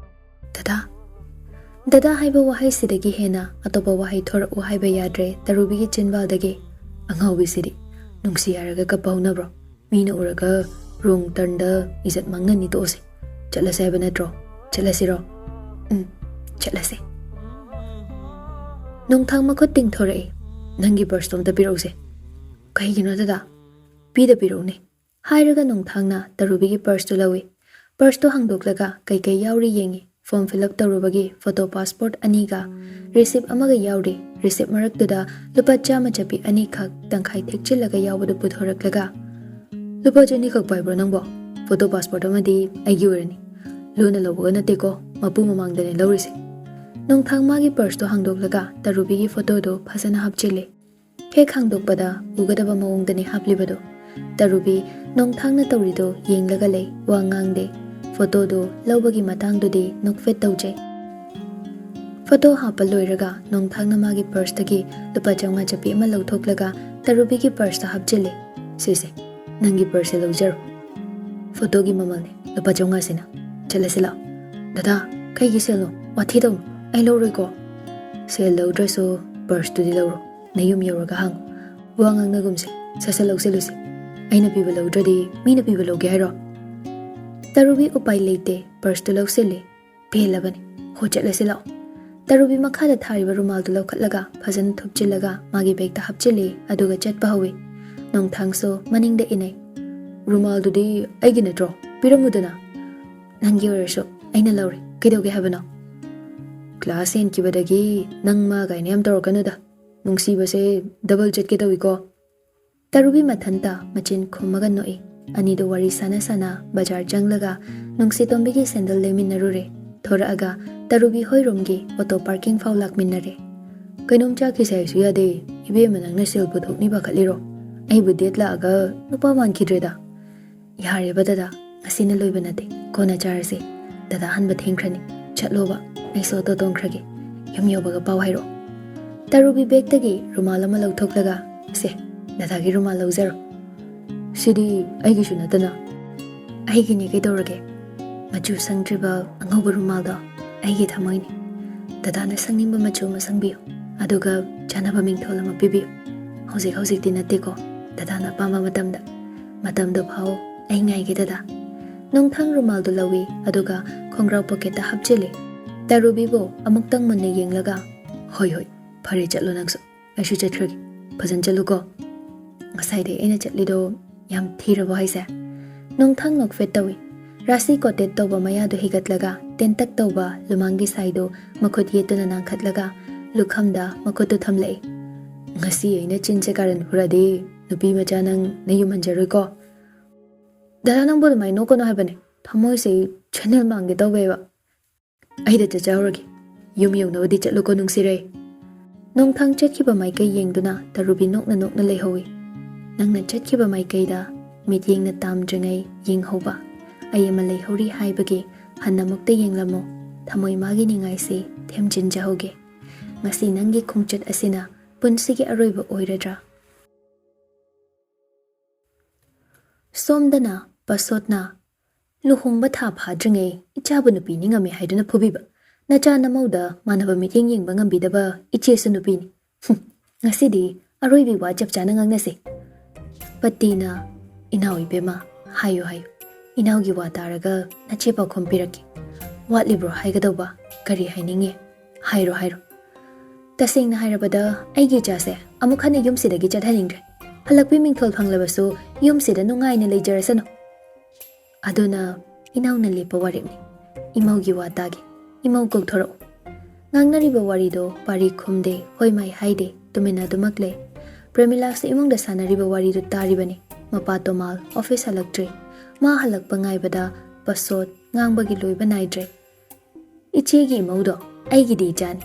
"ꯗꯗꯥ"꯫ ꯗꯗꯥ ꯍꯥꯏꯕ ꯋꯥꯍꯩꯁꯤꯗꯒꯤ ꯍꯦꯟꯅ ꯑꯇꯣꯞꯄ ꯋꯥꯍꯩ ꯊꯣꯔꯛꯎ ꯍꯥꯏꯕ ꯌꯥꯗ꯭ꯔꯦ ꯇꯔꯨꯕꯤꯒꯤ ꯆꯤꯟꯕꯥꯜꯗꯒꯤ꯫ ꯑꯉꯥꯎꯕꯤꯁꯤꯗꯤ, ꯅꯨꯡꯁꯤ ꯍꯥꯏꯔꯒ ꯀꯞꯄ ꯍꯧꯅꯕ꯭ꯔꯣ? ꯃꯤꯅ ꯎꯔꯒ wrong turnꯗ ꯏꯖꯠ ꯃꯥꯡꯅꯅꯤ, ꯇꯣꯛꯑꯁꯤ꯫ ꯆꯠꯂꯁꯦ ꯍꯥꯏꯕ ꯅꯠꯇ꯭ꯔꯣ? ꯆꯠꯂꯁꯤꯔꯣ? ꯎꯝ, ꯆꯠꯂꯁꯦ꯫ ꯅꯣꯡꯊꯥꯡ ꯃꯈꯨꯠ ꯇꯤꯡꯊꯣꯔꯛꯏ꯫ "ꯅꯪꯒꯤ purseꯇꯣ ꯑꯝꯇ ꯄꯤꯔꯛꯎꯁꯦ"꯫ "ꯀꯩꯒꯤꯅꯣ ꯗꯗꯥ?" "ꯄꯤꯗ ꯄꯤꯔꯛꯎꯅꯦ"꯫ ꯍꯥꯏꯔꯒ ꯅꯣꯡꯊꯥꯡꯅ ꯇꯔꯨꯕꯤꯒꯤ purseꯇꯨ ꯂꯧꯏ꯫ Purseꯇꯨ ꯍꯥꯡꯗꯣꯛꯂꯒ ꯀꯩꯀꯩ ꯌꯥꯎꯔꯤ ꯌꯦꯡꯏ꯫ Form fill up ꯇꯧꯔꯨꯕꯒꯤ photo passport ꯑꯅꯤꯒ receipt ꯑꯃꯒ ꯌꯥꯎꯔꯤ꯫ Receipt ꯃꯔꯛꯇꯨꯗ ꯂꯨꯄꯥ ꯆꯥꯝꯃ ꯆꯠꯄꯤ ꯑꯅꯤꯈꯛ ꯇꯪꯈꯥꯏ ꯊꯦꯛꯆꯤꯜꯂꯒ ꯌꯥꯎꯕꯗꯨ ꯄꯨꯊꯣꯔꯛꯂꯒ, "ꯂꯨꯄꯥ ꯆꯅꯤꯈꯛ ꯄꯥꯏꯕ꯭ꯔꯣ ꯅꯪꯕꯣ? Photo passport ꯑꯃꯗꯤ ꯑꯩꯒꯤ ꯑꯣꯏꯔꯅꯤ꯫ ꯂꯣꯟꯅ ꯂꯧꯕꯒ ꯅꯠꯇꯦꯀꯣ, ꯃꯄꯨ ꯃꯃꯥꯡꯗꯅꯦ ꯂꯧꯔꯤꯁꯦ"꯫ ꯅꯣꯡꯊꯥꯡ ꯃꯥꯒꯤ purseꯇꯨ ꯍꯥꯡꯗꯣꯛꯂꯒ ꯇꯔꯨꯕꯤꯒꯤ photoꯗꯨ ꯐꯖꯅ ꯍꯥꯞꯆꯤꯜꯂꯤ꯫ ꯍꯦꯛ ꯍꯥꯡꯗꯣꯛꯄꯗ ꯎꯒꯗꯕ ꯃꯑꯣꯡꯗꯅꯤ ꯍꯥꯞꯂꯤꯕꯗꯨ꯫ ꯇꯔꯨꯕꯤ ꯅꯣꯡꯊꯥꯡꯅ ꯇꯧꯔꯤꯗꯨ ꯌꯦꯡꯂꯒ ꯂꯩ, ꯋꯥ ꯉꯥꯡꯗꯦ꯫ Photoꯗꯨ ꯂꯧꯕꯒꯤ ꯃꯇꯥꯡꯗꯨꯗꯤ ꯅꯣꯛꯐꯦꯠ ꯇꯧꯖꯩ꯫ Photo ꯍꯥꯞꯄ ꯂꯣꯏꯔꯒ ꯅꯣꯡꯊꯥꯡꯅ ꯃꯥꯒꯤ purseꯇꯒꯤ ꯂꯨꯄꯥ ꯆꯥꯝꯃꯉꯥ ꯆꯠꯄꯤ ꯑꯃ ꯂꯧꯊꯣꯛꯂꯒ ꯇꯔꯨꯕꯤꯒꯤ purseꯇ ꯍꯥꯞꯆꯤꯜꯂꯤ꯫ "ꯁꯤꯁꯦ, ꯅꯪꯒꯤ purseꯁꯦ ꯂꯧꯖꯔꯣ꯫ Photoꯒꯤ ꯃꯃꯜꯅꯦ ꯂꯨꯄꯥ ꯆꯥꯝꯃꯉꯥꯁꯤꯅ꯫ ꯆꯠꯂꯁꯤ ꯂꯥꯛꯑꯣ"꯫ "ꯗꯗꯥ, ꯀꯩꯒꯤ ꯁꯦꯜꯅꯣ? ꯋꯥꯊꯤ ꯇꯧꯅꯨ, ꯑꯩ ꯂꯧꯔꯣꯏꯀꯣ"꯫ "ꯁꯦꯜ ꯂꯧꯗ꯭ꯔꯁꯨ purseꯇꯨꯗꯤ ꯂꯧꯔꯣ꯫ ꯅꯌꯨꯝ ꯌꯧꯔꯒ ꯍꯥꯡꯉꯨ꯫ ꯋꯥ ꯉꯥꯡꯅꯒꯨꯝꯁꯦ, ꯁꯠ ꯁꯠ ꯂꯧꯁꯤꯜꯂꯨꯁꯦ꯫ ꯑꯩꯅ ꯄꯤꯕ ꯂꯧꯗ꯭ꯔꯗꯤ ꯃꯤꯅ ꯄꯤꯕ ꯂꯧꯒꯦ ꯍꯥꯏꯔꯣ?" ꯇꯔꯨꯕꯤ ꯎꯄꯥꯏ ꯂꯩꯇꯦ, purseꯇꯨ ꯂꯧꯁꯤꯜꯂꯤ꯫ ꯄꯦꯜꯂꯕꯅꯤ꯫ "ꯍꯣ, ꯆꯠꯂꯁꯤ ꯂꯥꯛꯑꯣ"꯫ ꯇꯔꯨꯕꯤ ꯃꯈꯥꯗ ꯊꯥꯔꯤꯕ ꯔꯨꯃꯥꯜꯗꯨ ꯂꯧꯈꯠꯂꯒ ꯐꯖꯅ ꯊꯨꯞꯆꯤꯜꯂꯒ ꯃꯥꯒꯤ bagꯇ ꯍꯥꯞꯆꯤꯜꯂꯤ, ꯑꯗꯨꯒ ꯆꯠꯄ ꯍꯧꯏ꯫ ꯅꯣꯡꯊꯥꯡꯁꯨ ꯃꯅꯤꯡꯗ ꯏꯅꯩ꯫ "ꯔꯨꯃꯥꯜꯗꯨꯗꯤ ꯑꯩꯒꯤ ꯅꯠꯇ꯭ꯔꯣ? ꯄꯤꯔꯝꯃꯨꯗꯅ"꯫ "ꯅꯪꯒꯤ ꯑꯣꯏꯔꯁꯨ ꯑꯩꯅ ꯂꯧꯔꯦ, ꯀꯩꯗꯧꯒꯦ ꯍꯥꯏꯕꯅꯣ?" ꯀ꯭ꯂꯥꯁ ꯍꯦꯟꯈꯤꯕꯗꯒꯤ ꯅꯪ ꯃꯥ ꯀꯥꯏꯅ ꯌꯥꯝ ꯇꯧꯔꯛꯀꯅꯨꯗ꯫ ꯅꯨꯡꯁꯤꯕꯁꯦ ꯗꯕꯜ ꯆꯠꯀꯦ ꯇꯧꯏꯀꯣ꯫ ꯇꯔꯨꯕꯤ ꯃꯊꯟꯇ ꯃꯆꯤꯟ ꯈꯨꯝꯃꯒ ꯅꯣꯛꯏ꯫ ꯑꯅꯤꯗꯣ ꯋꯥꯔꯤ ꯁꯥꯟꯅ ꯁꯥꯟꯅ ꯕꯖꯥꯔ ꯆꯪꯂꯒ ꯅꯨꯡꯁꯤꯇꯣꯝꯕꯤꯒꯤ ꯁꯦꯟꯗꯜ ꯂꯩꯃꯤꯟꯅꯔꯨꯔꯦ꯫ ꯊꯣꯔꯛꯑꯒ ꯇꯔꯨꯕꯤ ꯍꯣꯏꯔꯣꯝꯒꯤ ꯑꯣꯇꯣ ꯄꯥꯔꯀꯤꯡ ꯐꯥꯎ ꯂꯥꯛꯃꯤꯟꯅꯔꯦ꯫ "ꯀꯩꯅꯣꯝ ꯆꯥꯈꯤꯁꯦ ꯍꯥꯏꯁꯨ ꯌꯥꯗꯦ, ꯏꯕꯦꯝꯃ ꯅꯪꯅ ꯁꯦꯜ ꯄꯨꯊꯣꯛꯅꯤ ꯄꯥꯈꯠꯂꯤꯔꯣ? ꯑꯩꯕꯨ ꯗꯦꯠ ꯂꯥꯛꯑꯒ ꯅꯨꯄꯥ ꯃꯥꯟꯈꯤꯗ꯭ꯔꯦꯗ꯫" "ꯌꯥꯔꯦꯕ ꯗꯗꯥ, ꯉꯁꯤꯅ ꯂꯣꯏꯕ ꯅꯠꯇꯦ, ꯀꯣꯟꯅ ꯆꯥꯔꯁꯦ꯫ ꯗꯗꯥ ꯍꯟꯕ ꯊꯦꯡꯈ꯭ꯔꯅꯤ, ꯆꯠꯂꯣꯕ, ꯑꯩꯁꯨ ꯑꯣꯇꯣ ꯇꯣꯡꯈ꯭ꯔꯒꯦ꯫ ꯌꯨꯝ ꯌꯧꯕꯒ ꯄꯥꯎ ꯍꯥꯏꯔꯛꯑꯣ꯫" ꯇꯔꯨꯕꯤ ꯕꯦꯒꯇꯒꯤ ꯔꯨꯃꯥꯜ ꯑꯃ ꯂꯧꯊꯣꯛꯂꯒ, "ꯁꯦ, ꯗꯗꯥꯒꯤ ꯔꯨꯃꯥꯜ ꯂꯧꯖꯔꯣ꯫ ꯁꯤꯗꯤ ꯑꯩꯒꯤꯁꯨ ꯅꯠꯇꯅ꯫" "ꯑꯩꯒꯤꯅꯦ ꯀꯩꯗꯧꯔꯒꯦ? ꯃꯆꯨ ꯁꯪꯗ꯭ꯔꯤꯕ ꯑꯉꯧꯕ ꯔꯨꯃꯥꯜꯗꯣ ꯑꯩꯒꯤ ꯊꯃꯣꯏꯅꯤ꯫ ꯗꯗꯥꯅ ꯁꯪꯅꯤꯡꯕ ꯃꯆꯨ ꯑꯃ ꯁꯪꯕꯤꯌꯨ, ꯑꯗꯨꯒ ꯆꯥꯅꯕ ꯃꯤꯡꯊꯣꯜ ꯑꯃ ꯄꯤꯕꯤꯌꯨ꯫ ꯍꯧꯖꯤꯛ ꯍꯧꯖꯤꯛꯇꯤ ꯅꯠꯇꯦꯀꯣ, ꯗꯗꯥꯅ ꯑꯄꯥꯝꯕ ꯃꯇꯝꯗ꯫ ꯃꯇꯝꯗꯣ ꯐꯥꯎ, ꯑꯩ ꯉꯥꯏꯒꯦ ꯗꯗꯥ꯫" ꯅꯣꯡꯊꯥꯡ ꯔꯨꯃꯥꯜꯗꯨ ꯂꯧꯏ, ꯑꯗꯨꯒ ꯈꯣꯡꯒ꯭ꯔꯥꯎ ꯄꯣꯀꯦꯠꯇ ꯍꯥꯞꯆꯤꯜꯂꯤ꯫ ꯇꯔꯨꯕꯤꯕꯨ ꯑꯃꯨꯛꯇꯪ ꯃꯨꯟꯅ ꯌꯦꯡꯂꯒ, "ꯍꯣꯏ ꯍꯣꯏ, ꯐꯔꯦ, ꯆꯠꯂꯣ ꯅꯪꯁꯨ꯫ ꯑꯩꯁꯨ ꯆꯠꯈ꯭ꯔꯒꯦ꯫ ꯐꯖꯅ ꯆꯠꯂꯨꯀꯣ꯫" "ꯉꯁꯥꯏꯗꯩ ꯑꯩꯅ ꯆꯠꯂꯤꯗꯣ ꯌꯥꯝ ꯊꯤꯔꯕꯣ ꯍꯥꯏꯁꯦ?" ꯅꯣꯡꯊꯥꯡ ꯅꯣꯛꯐꯦꯠ ꯇꯧꯏ꯫ ꯔꯥꯁꯤ ꯀꯣꯇꯦꯠ ꯇꯧꯕ ꯃꯌꯥꯗꯨ ꯍꯤꯒꯠꯂꯒ, ꯇꯦꯟꯇꯛ ꯇꯧꯕ ꯂꯨꯃꯥꯡꯒꯤ ꯁꯥꯏꯗꯨ ꯃꯈꯨꯠ ꯌꯦꯠꯇꯨꯅ ꯅꯥꯟꯈꯠꯂꯒ, ꯂꯨꯈꯝꯗ ꯃꯈꯨꯠꯇꯨ ꯊꯝꯂꯛꯏ꯫ "ꯉꯁꯤ ꯑꯩꯅ ꯆꯤꯟꯁꯦ ꯀꯥꯔꯟ ꯐꯨꯔꯗꯤ, ꯅꯨꯄꯤ ꯃꯆꯥ ꯅꯪ ꯅꯌꯨꯝ ꯍꯟꯖꯔꯣꯏꯀꯣ꯫" "ꯗꯗꯥ, ꯅꯪꯕꯨ ꯑꯗꯨꯃꯥꯏꯅ ꯅꯣꯛꯀꯅꯣ ꯍꯥꯏꯕꯅꯦ, ꯊꯃꯣꯏꯁꯦ ꯆꯦꯅꯦꯜ ꯃꯥꯡꯒꯦ ꯇꯧꯋꯦꯕ꯫" "ꯑꯩꯗ ꯆꯠꯆꯍꯧꯔꯒꯦ, ꯌꯨꯝ ꯌꯧꯅꯕꯗꯤ ꯆꯠꯂꯨꯀꯣ ꯅꯨꯡꯁꯤꯔꯩ꯫" ꯅꯣꯡꯊꯥꯡ ꯆꯠꯈꯤꯕ ꯃꯥꯏꯀꯩ ꯌꯦꯡꯗꯨꯅ ꯇꯔꯨꯕꯤ ꯅꯣꯛꯅ ꯅꯣꯛꯅ ꯂꯩꯍꯧꯏ꯫ ꯅꯪꯅ ꯆꯠꯈꯤꯕ ꯃꯥꯏꯀꯩꯗ ꯃꯤꯠꯌꯦꯡꯅ ꯇꯥꯝꯗ꯭ꯔꯤꯉꯩ ꯌꯦꯡꯍꯧꯕ ꯑꯩ ꯑꯃ ꯂꯩꯍꯧꯔꯤ ꯍꯥꯏꯕꯒꯤ ꯍꯟꯅ ꯑꯃꯨꯛꯇ ꯌꯦꯡꯂꯝꯃꯨ꯫ ꯊꯃꯣꯏ ꯃꯥꯒꯤ ꯅꯤꯡꯉꯥꯏꯁꯤ ꯊꯦꯝꯖꯤꯟꯖꯍꯧꯒꯦ꯫ ꯉꯁꯤ ꯅꯪꯒꯤ ꯈꯣꯡꯆꯠ ꯑꯁꯤꯅ ꯄꯨꯟꯁꯤꯒꯤ ꯑꯔꯣꯏꯕ ꯑꯣꯏꯔꯗ꯭ꯔꯥ? ꯁꯣꯝꯗꯅ ꯄꯁꯣꯠꯅ ꯂꯨꯍꯣꯡꯕ ꯊꯥ ꯐꯥꯗ꯭ꯔꯤꯉꯩ ꯏꯆꯥꯕꯨ ꯅꯨꯄꯤ ꯅꯤꯡꯉꯝꯃꯦ ꯍꯥꯏꯗꯨꯅ ꯐꯨꯕꯤꯕ, ꯅꯆꯥ ꯅꯃꯧꯗ ꯃꯥꯟꯅꯕ ꯃꯤꯠꯌꯦꯡ ꯌꯦꯡꯕ ꯉꯝꯕꯤꯗꯕ ꯏꯆꯦꯁꯨ ꯅꯨꯄꯤꯅꯤ꯫ ꯍꯨꯝ, ꯉꯁꯤꯗꯤ ꯑꯔꯣꯏꯕꯤ ꯋꯥ ꯆꯞ ꯆꯥꯅ ꯉꯥꯡꯅꯁꯦ꯫ ꯄꯇꯤꯅ, "ꯏꯅꯥꯎ ꯏꯕꯦꯝꯃ, ꯍꯥꯏꯌꯨ ꯍꯥꯏꯌꯨ, ꯏꯅꯥꯎꯒꯤ ꯋꯥ ꯇꯥꯔꯒ ꯅꯆꯦ ꯄꯥꯎꯈꯨꯝ ꯄꯤꯔꯛꯀꯦ꯫ ꯋꯥꯠꯂꯤꯕ꯭ꯔꯣ ꯍꯥꯏꯒꯗꯧꯕ? ꯀꯔꯤ ꯍꯥꯏꯅꯤꯡꯉꯤ? ꯍꯥꯏꯔꯣ, ꯍꯥꯏꯔꯣ꯫" "ꯇꯁꯦꯡꯅ ꯍꯥꯏꯔꯕꯗ, ꯑꯩꯒꯤ ꯏꯆꯥꯁꯦ ꯑꯃꯨꯛ ꯍꯟꯅ ꯌꯨꯝꯁꯤꯗꯒꯤ ꯆꯠꯍꯟꯅꯤꯡꯗ꯭ꯔꯦ꯫ ꯍꯜꯂꯛꯄꯤ ꯃꯤꯡꯊꯣꯜ ꯐꯪꯂꯕꯁꯨ ꯌꯨꯝꯁꯤꯗ ꯅꯨꯡꯉꯥꯏꯅ ꯂꯩꯖꯔꯁꯅꯨ꯫" "ꯑꯗꯨꯅ ꯏꯅꯥꯎꯅ ꯂꯦꯞꯄ ꯋꯥꯔꯦꯞꯅꯤ꯫ ꯏꯃꯧꯒꯤ ꯋꯥ ꯇꯥꯒꯦ꯫ ꯏꯃꯧ ꯀꯧꯊꯣꯔꯛꯎ꯫" ꯉꯥꯡꯅꯔꯤꯕ ꯋꯥꯔꯤꯗꯣ ꯄꯥꯔꯤ ꯈꯨꯝꯗꯦ, ꯍꯣꯏ ꯃꯥꯏ ꯍꯥꯏꯗꯦ, ꯇꯨꯃꯤꯟꯅ ꯑꯗꯨꯃꯛ ꯂꯩ꯫ ꯄ꯭ꯔꯦꯃꯤꯂꯥꯁꯨ ꯏꯃꯨꯡꯗ ꯁꯥꯟꯅꯔꯤꯕ ꯋꯥꯔꯤꯗꯨ ꯇꯥꯔꯤꯕꯅꯤ꯫ ꯃꯄꯥ ꯇꯣꯃꯥꯜ ꯑꯣꯐꯤꯁ ꯍꯜꯂꯛꯇ꯭ꯔꯤ꯫ ꯃꯥ ꯍꯜꯂꯛꯄ ꯉꯥꯏꯕꯗ ꯄꯁꯣꯠ ꯉꯥꯡꯕꯒꯤ ꯂꯣꯏꯕ ꯅꯥꯏꯗ꯭ꯔꯦ꯫ "ꯏꯆꯦꯒꯤ ꯏꯃꯧꯗꯣ ꯑꯩꯒꯤꯗꯤ ꯏꯆꯥꯅꯤ꯫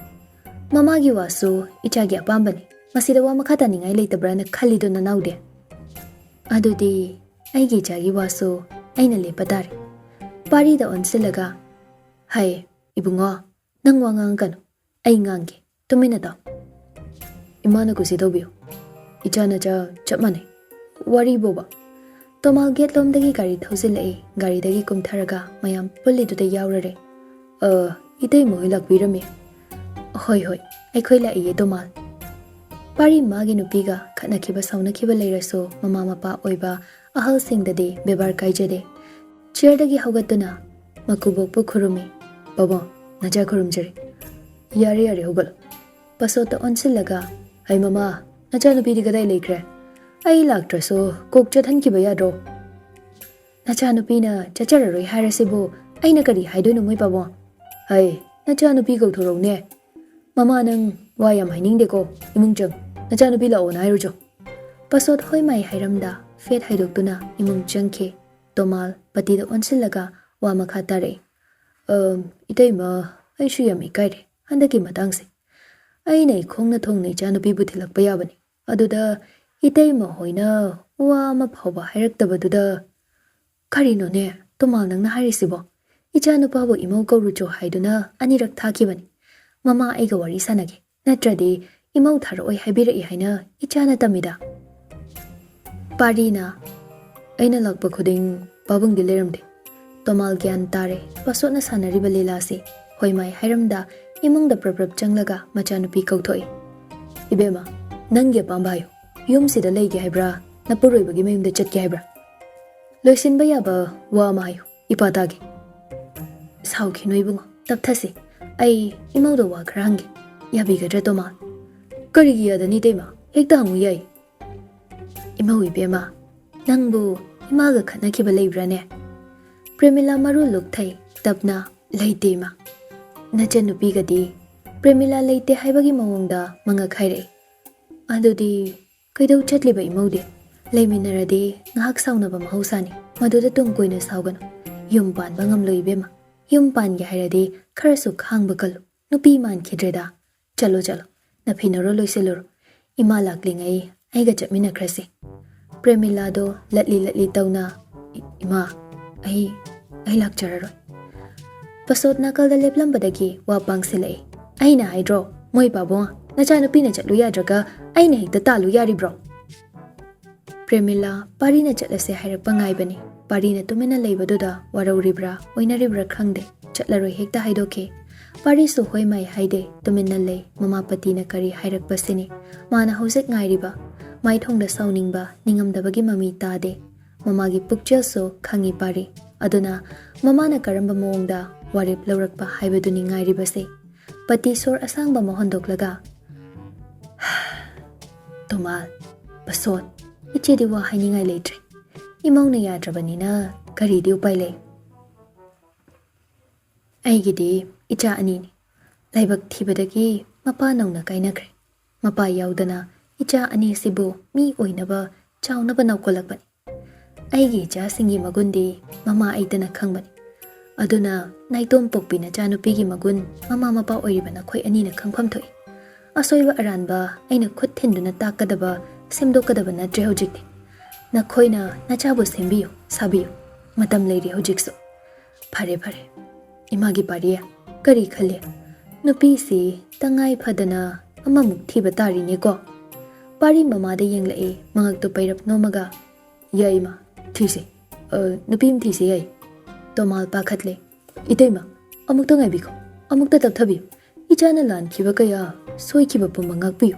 ꯃꯃꯥꯒꯤ ꯋꯥꯁꯨ ꯏꯆꯥꯒꯤ ꯑꯄꯥꯝꯕꯅꯤ꯫ ꯃꯁꯤꯗ ꯋꯥ ꯃꯈꯥ ꯇꯥꯅꯤꯡꯉꯥꯏ ꯂꯩꯇꯕ꯭ꯔꯥꯅ ꯈꯜꯂꯤꯗꯣ ꯅꯅꯥꯎꯗꯤ? ꯑꯗꯨꯗꯤ ꯑꯩꯒꯤ ꯏꯆꯥꯒꯤ ꯋꯥꯁꯨ ꯑꯩꯅ ꯂꯦꯞꯄ ꯇꯥꯔꯦ꯫" ꯄꯥꯔꯤꯗ ꯑꯣꯟꯁꯤꯜꯂꯒ, "ꯍꯩ, ꯏꯕꯨꯡꯉꯣ, ꯅꯪ ꯋꯥ ꯉꯥꯡꯒꯅꯨ꯫ ꯑꯩ ꯉꯥꯡꯒꯦ꯫ ꯇꯨꯃꯤꯟꯅ ꯇꯥꯎ꯫" "ꯏꯃꯥꯅ ꯀꯨꯁꯤ ꯇꯧꯕꯤꯌꯨ꯫ ꯏꯆꯥ ꯅꯆꯥ ꯆꯞ ꯃꯥꯟꯅꯩ꯫ ꯋꯥꯔꯤ ꯕꯣꯕ꯫" ꯇꯣꯃꯥꯜ ꯒꯦꯠ ꯂꯣꯝꯗꯒꯤ ꯒꯥꯔꯤ ꯊꯧꯖꯤꯜꯂꯛꯏ꯫ ꯒꯥꯔꯤꯗꯒꯤ ꯀꯨꯝꯊꯔꯒ ꯃꯌꯥꯝ ꯄꯨꯜꯂꯤꯗꯨꯗ ꯌꯥꯎꯔꯔꯦ꯫ "ꯑ, ꯏꯇꯩꯃ ꯍꯣꯏ ꯂꯥꯛꯄꯤꯔꯝꯃꯦ꯫" "ꯍꯣꯏ, ꯍꯣꯏ, ꯑꯩꯈꯣꯏ ꯂꯥꯛꯏꯌꯦ, ꯇꯣꯃꯥꯜ꯫" ꯄꯥꯔꯤ ꯃꯥꯒꯤ ꯅꯨꯄꯤꯒ ꯈꯠꯅꯈꯤꯕ ꯁꯥꯎꯅꯈꯤꯕ ꯂꯩꯔꯁꯨ, ꯃꯃꯥ ꯃꯄꯥ ꯑꯣꯏꯕ ꯑꯍꯜꯁꯤꯡꯗꯗꯤ ꯕꯦꯕꯥꯔ ꯀꯥꯏꯖꯗꯦ꯫ ꯆꯤꯌꯔꯗꯒꯤ ꯍꯧꯒꯠꯇꯨꯅ ꯃꯀꯨꯕꯣꯛꯄꯨ ꯈꯨꯔꯨꯝꯃꯤ꯫ "ꯄꯥꯕꯨꯡ, ꯅꯆꯥ ꯈꯨꯔꯨꯝꯖꯔꯤ꯫" "ꯌꯥꯔꯦ, ꯌꯥꯔꯦ, ꯍꯧꯒꯠꯂꯣ꯫" ꯄꯁꯣꯠꯇ ꯑꯣꯟꯁꯤꯜꯂꯒ, "ꯍꯩ ꯃꯃꯥ, ꯅꯆꯥꯅꯨꯄꯤꯗꯤ ꯀꯗꯥꯏ ꯂꯩꯈ꯭ꯔꯦ? ꯑꯩ ꯂꯥꯛꯇ꯭ꯔꯁꯨ ꯀꯣꯛ ꯆꯠꯍꯟꯈꯤꯕ ꯌꯥꯗ꯭ꯔꯣ?" "ꯅꯆꯥꯅꯨꯄꯤꯅ ꯆꯠꯆꯔꯔꯣꯏ ꯍꯥꯏꯔꯁꯤꯕꯨ ꯑꯩꯅ ꯀꯔꯤ ꯍꯥꯏꯗꯣꯏꯅꯣ, ꯃꯣꯏ ꯄꯥꯕꯨꯡ?" "ꯍꯩ, ꯅꯆꯥꯅꯨꯄꯤ ꯀꯧꯊꯣꯔꯛꯎꯅꯦ꯫ ꯃꯃꯥ, ꯅꯪ ꯋꯥ ꯌꯥꯝ ꯍꯥꯏꯅꯤꯡꯗꯦꯀꯣ꯫ ꯏꯃꯨꯡ ꯆꯪ꯫ ꯅꯆꯥꯅꯨꯄꯤ ꯂꯥꯛꯑꯣꯅ ꯍꯥꯏꯔꯨꯆꯣ꯫" ꯄꯁꯣꯠ ꯍꯣꯏ ꯃꯥꯏ ꯍꯥꯏꯔꯝꯗ ꯐꯦꯠ ꯍꯥꯏꯗꯣꯛꯇꯨꯅ ꯏꯃꯨꯡ ꯆꯪꯈꯤ꯫ ꯇꯣꯃꯥꯜ ꯄꯇꯤꯗ ꯑꯣꯟꯁꯤꯜꯂꯒ ꯋꯥ ꯃꯈꯥ ꯇꯥꯔꯛꯏ꯫ "ꯑꯝ, ꯏꯇꯩꯃ, ꯑꯩꯁꯨ ꯌꯥꯝ ꯏꯀꯥꯏꯔꯦ ꯍꯟꯗꯛꯀꯤ ꯃꯇꯥꯡꯁꯦ꯫ ꯑꯩꯅ ꯏꯈꯣꯡꯅ ꯊꯣꯡꯅ ꯏꯆꯥꯅꯨꯄꯤꯕꯨ ꯊꯤꯜꯂꯛꯄ ꯌꯥꯕꯅꯤ꯫ ꯑꯗꯨꯗ ꯏꯇꯩꯃ ꯍꯣꯏꯅ ꯋꯥ ꯑꯃ ꯐꯥꯎꯕ ꯍꯥꯏꯔꯛꯇꯕꯗꯨꯗ꯫" "ꯀꯔꯤꯅꯣꯅꯦ, ꯇꯣꯃꯥꯜ, ꯅꯪꯅ ꯍꯥꯏꯔꯤꯁꯤꯕꯣ? ꯏꯆꯥꯅꯨꯄꯥꯕꯨ ꯏꯃꯧ ꯀꯧꯔꯨꯆꯣ ꯍꯥꯏꯗꯨꯅ ꯑꯅꯤꯔꯛ ꯊꯥꯈꯤꯕꯅꯤ꯫ ꯃꯃꯥ, ꯑꯩꯒ ꯋꯥꯔꯤ ꯁꯥꯟꯅꯒꯦ꯫ ꯅꯠꯇ꯭ꯔꯗꯤ ꯏꯃꯧ ꯊꯥꯔꯛꯑꯣꯏ ꯍꯥꯏꯕꯤꯔꯛꯏ ꯍꯥꯏꯅ ꯏꯆꯥꯅ ꯇꯝꯃꯤꯗ꯫" ꯄꯥꯔꯤꯅ, "ꯑꯩꯅ ꯂꯥꯛꯄ ꯈꯨꯗꯤꯡ ꯄꯥꯕꯨꯡꯗꯤ ꯂꯩꯔꯝꯗꯦ꯫" ꯇꯣꯃꯥꯜ ꯒ꯭ꯌꯥꯟ ꯇꯥꯔꯦ ꯄꯁꯣꯠꯅ ꯁꯥꯟꯅꯔꯤꯕ ꯂꯤꯂꯥꯁꯤ꯫ ꯍꯣꯏ ꯃꯥꯏ ꯍꯥꯏꯔꯝꯗ ꯏꯃꯨꯡꯗ ꯄ꯭ꯔꯞ ꯄ꯭ꯔꯞ ꯆꯪꯂꯒ ꯃꯆꯥꯅꯨꯄꯤ ꯀꯧꯊꯣꯛꯏ꯫ "ꯏꯕꯦꯝꯃ, ꯅꯪꯒꯤ ꯑꯄꯥꯝꯕ ꯍꯥꯏꯌꯨ꯫ ꯌꯨꯝꯁꯤꯗ ꯂꯩꯒꯦ ꯍꯥꯏꯕ꯭ꯔꯥ, ꯅꯄꯨꯔꯣꯏꯕꯒꯤ ꯃꯌꯨꯝꯗ ꯆꯠꯀꯦ ꯍꯥꯏꯕ꯭ꯔꯥ? ꯂꯣꯏꯁꯤꯟꯕ ꯌꯥꯕ ꯋꯥ ꯑꯃ ꯍꯥꯏꯌꯨ, ꯏꯄꯥ ꯇꯥꯒꯦ꯫" "ꯁꯥꯎꯈꯤꯅꯨ ꯏꯕꯨꯡꯉꯣ, ꯇꯞꯊꯁꯤ꯫ ꯑꯩ ꯏꯃꯧꯗ ꯋꯥ ꯈꯔ ꯍꯪꯒꯦ꯫ ꯌꯥꯕꯤꯒꯗ꯭ꯔꯥ ꯇꯣꯃꯥꯜ?" "ꯀꯔꯤꯒꯤ ꯌꯥꯗꯅꯤ ꯏꯇꯩꯃ? ꯍꯦꯛꯇ ꯍꯪꯉꯨ ꯌꯥꯏ꯫" "ꯏꯃꯧ ꯏꯕꯦꯝꯃ, ꯅꯪꯕꯨ ꯏꯃꯥꯒ ꯈꯠꯅꯈꯤꯕ ꯂꯩꯕ꯭ꯔꯥꯅꯦ?" ꯄ꯭ꯔꯦꯃꯤꯂꯥ ꯃꯔꯨ ꯂꯨꯛꯊꯩ ꯇꯞꯅ, "ꯂꯩꯇꯦ ꯏꯃꯥ꯫ ꯅꯆꯟꯅꯨꯄꯤꯒꯗꯤ ꯄ꯭ꯔꯦꯃꯤꯂꯥ ꯂꯩꯇꯦ ꯍꯥꯏꯕꯒꯤ ꯃꯑꯣꯡꯗ ꯃꯉꯛ ꯍꯥꯏꯔꯛꯏ꯫ "ꯑꯗꯨꯗꯤ ꯀꯩꯗꯧ ꯆꯠꯂꯤꯕ ꯏꯃꯧꯗꯤ? ꯂꯩꯃꯤꯟꯅꯔꯗꯤ ꯉꯥꯏꯍꯥꯛ ꯁꯥꯎꯅꯕ ꯃꯍꯧꯁꯥꯅꯤ, ꯃꯗꯨꯗ ꯇꯨꯡ ꯀꯣꯏꯅ ꯁꯥꯎꯒꯅꯨ꯫ ꯌꯨꯝ ꯄꯥꯟꯕ ꯉꯝꯂꯣꯏ ꯏꯕꯦꯝꯃ꯫ ꯌꯨꯝ ꯄꯥꯟꯒꯦ ꯍꯥꯏꯔꯗꯤ ꯈꯔꯁꯨ ꯈꯥꯡꯕ ꯀꯜꯂꯨ꯫ ꯅꯨꯄꯤ ꯃꯥꯟꯈꯤꯗ꯭ꯔꯦꯗ꯫ ꯆꯠꯂꯣ ꯆꯠꯂꯣ, ꯅꯐꯤꯅꯔꯣ ꯂꯣꯏꯁꯤꯜꯂꯨꯔꯣ꯫ ꯏꯃꯥ ꯂꯥꯛꯂꯤꯉꯩ ꯑꯩꯒ ꯆꯠꯃꯤꯟꯅꯈ꯭ꯔꯁꯤ꯫" ꯄ꯭ꯔꯦꯃꯤꯂꯥꯗꯣ ꯂꯠꯂꯤ ꯂꯠꯂꯤ ꯇꯧꯅ, "ꯏ-, ꯏꯃꯥ, ꯑꯩ, ꯑꯩ ꯂꯥꯛꯆꯔꯔꯣꯏ꯫" ꯄꯁꯣꯠ ꯅꯥꯀꯜꯗ ꯂꯦꯞꯂꯝꯕꯗꯒꯤ ꯋꯥ ꯄꯥꯡꯁꯤꯜꯂꯛꯏ꯫ "ꯑꯩꯅ ꯍꯥꯏꯗ꯭ꯔꯣ, ꯃꯣꯏ ꯄꯥꯕꯨꯡ, ꯅꯆꯥꯅꯨꯄꯤꯅ ꯆꯠꯂꯨ ꯌꯥꯗ꯭ꯔꯒ ꯑꯩꯅ ꯍꯦꯛꯇ ꯇꯥꯜꯂꯨ ꯌꯥꯔꯤꯕ꯭ꯔꯣ?" ꯄ꯭ꯔꯦꯃꯤꯂꯥ ꯄꯥꯔꯤꯅ ꯆꯠꯂꯁꯦ ꯍꯥꯏꯔꯛꯄ ꯉꯥꯏꯕꯅꯤ꯫ ꯄꯥꯔꯤꯅ ꯇꯨꯃꯤꯟꯅ ꯂꯩꯕꯗꯨꯗ ꯋꯥꯔꯧꯔꯤꯕ꯭ꯔꯥ, ꯑꯣꯏꯅꯔꯤꯕ꯭ꯔꯥ ꯈꯪꯗꯦ, ꯆꯠꯂꯔꯣꯏ ꯍꯦꯛꯇ ꯍꯥꯏꯗꯣꯛꯈꯤ꯫ ꯄꯥꯔꯤꯁꯨ ꯍꯣꯏ ꯃꯥꯏ ꯍꯥꯏꯗꯦ, ꯇꯨꯃꯤꯟꯅ ꯂꯩ꯫ ꯃꯃꯥ ꯄꯇꯤꯅ ꯀꯔꯤ ꯍꯥꯏꯔꯛꯄꯁꯤꯅꯤ ꯃꯥꯅ ꯍꯧꯖꯤꯛ ꯉꯥꯏꯔꯤꯕ꯫ ꯃꯥꯏꯊꯣꯡꯗ ꯁꯥꯎꯅꯤꯡꯕ, ꯅꯤꯡꯉꯝꯗꯕꯒꯤ ꯃꯃꯤ ꯇꯥꯗꯦ꯫ ꯃꯃꯥꯒꯤ ꯄꯨꯛꯆꯦꯜꯁꯨ ꯈꯪꯏ ꯄꯥꯔꯤ꯫ ꯑꯗꯨꯅ ꯃꯃꯥꯅ ꯀꯔꯝꯕ ꯃꯑꯣꯡꯗ ꯋꯥꯔꯦꯞ ꯂꯧꯔꯛꯄ ꯍꯥꯏꯕꯗꯨꯅꯤ ꯉꯥꯏꯔꯤꯕꯁꯦ꯫ ꯄꯇꯤ ꯁꯣꯔ ꯑꯁꯥꯡꯕ ꯑꯃ ꯍꯣꯟꯗꯣꯛꯂꯒ, "ꯇꯣꯃꯥꯜ, ꯄꯁꯣꯠ, ꯏꯆꯦꯗꯤ ꯋꯥ ꯍꯥꯏꯅꯤꯡꯉꯥꯏ ꯂꯩꯇ꯭ꯔꯦ꯫ ꯏꯃꯧꯅ ꯌꯥꯗ꯭ꯔꯕꯅꯤꯅ ꯀꯔꯤꯗꯤ ꯎꯄꯥꯏ ꯂꯩ? ꯑꯩꯒꯤꯗꯤ ꯏꯆꯥ ꯑꯅꯤꯅꯤ꯫ ꯂꯥꯏꯕꯛ ꯊꯤꯕꯗꯒꯤ ꯃꯄꯥ ꯅꯧꯅ ꯀꯥꯏꯅꯈ꯭ꯔꯦ꯫ ꯃꯄꯥ ꯌꯥꯎꯗꯅ ꯏꯆꯥ ꯑꯅꯤꯁꯤꯕꯨ ꯃꯤ ꯑꯣꯏꯅꯕ, ꯆꯥꯎꯅꯕ ꯅꯧꯈꯠꯂꯛꯄꯅꯤ꯫ ꯑꯩꯒꯤ ꯏꯆꯥꯁꯤꯡꯒꯤ ꯃꯒꯨꯟꯗꯤ ꯃꯃꯥ ꯑꯩꯇꯅ ꯈꯪꯕꯅꯤ꯫ ꯑꯗꯨꯅ ꯅꯥꯏꯇꯣꯝ ꯄꯣꯛꯄꯤ ꯅꯆꯥꯅꯨꯄꯤꯒꯤ ꯃꯒꯨꯟ ꯃꯃꯥ ꯃꯄꯥ ꯑꯣꯏꯔꯤꯕ ꯅꯈꯣꯏ ꯑꯅꯤꯅ ꯈꯪꯐꯝ ꯊꯣꯛꯏ꯫ ꯑꯁꯣꯏꯕ ꯑꯔꯥꯟꯕ ꯑꯩꯅ ꯈꯨꯠ ꯊꯤꯟꯗꯨꯅ ꯇꯥꯛꯀꯗꯕ, ꯁꯦꯝꯗꯣꯛꯀꯗꯕ ꯅꯠꯇ꯭ꯔꯦ ꯍꯧꯖꯤꯛꯇꯤ꯫ ꯅꯈꯣꯏꯅ ꯅꯆꯥꯕꯨ ꯁꯦꯝꯕꯤꯌꯨ, ꯁꯥꯕꯤꯌꯨ꯫ ꯃꯇꯝ ꯂꯩꯔꯤ ꯍꯧꯖꯤꯛꯁꯨ꯫" "ꯐꯔꯦ, ꯐꯔꯦ꯫ ꯏꯃꯥꯒꯤ ꯄꯥꯔꯤ, ꯀꯔꯤ ꯈꯜꯂꯤ? ꯅꯨꯄꯤꯁꯤ ꯇꯉꯥꯏ ꯐꯗꯅ ꯑꯃꯃꯨꯛ ꯊꯤꯕ ꯇꯥꯔꯤꯅꯦꯀꯣ?" ꯄꯥꯔꯤ ꯃꯃꯥꯗ ꯌꯦꯡꯂꯛꯏ, ꯃꯉꯛꯇꯨ ꯄꯩꯔꯞ ꯅꯣꯝꯃꯒ, "ꯌꯥꯏ ꯏꯃꯥ, ꯊꯤꯁꯦ꯫ ꯑ, ꯅꯨꯄꯤ ꯑꯃ ꯊꯤꯁꯦ, ꯌꯥꯏ꯫" ꯇꯣꯃꯥꯜ ꯄꯥꯈꯠꯂꯦ꯫ "ꯏꯇꯩꯃ, ꯑꯃꯨꯛꯇ ꯉꯥꯏꯕꯤꯈꯣ, ꯑꯃꯨꯛꯇ ꯇꯞꯊꯕꯤꯌꯨ꯫ ꯏꯆꯥꯅ ꯂꯥꯟꯈꯤꯕ ꯀꯌꯥ, ꯁꯣꯏꯈꯤꯕ ꯄꯨꯝꯕ ꯉꯥꯛꯄꯤꯌꯨ꯫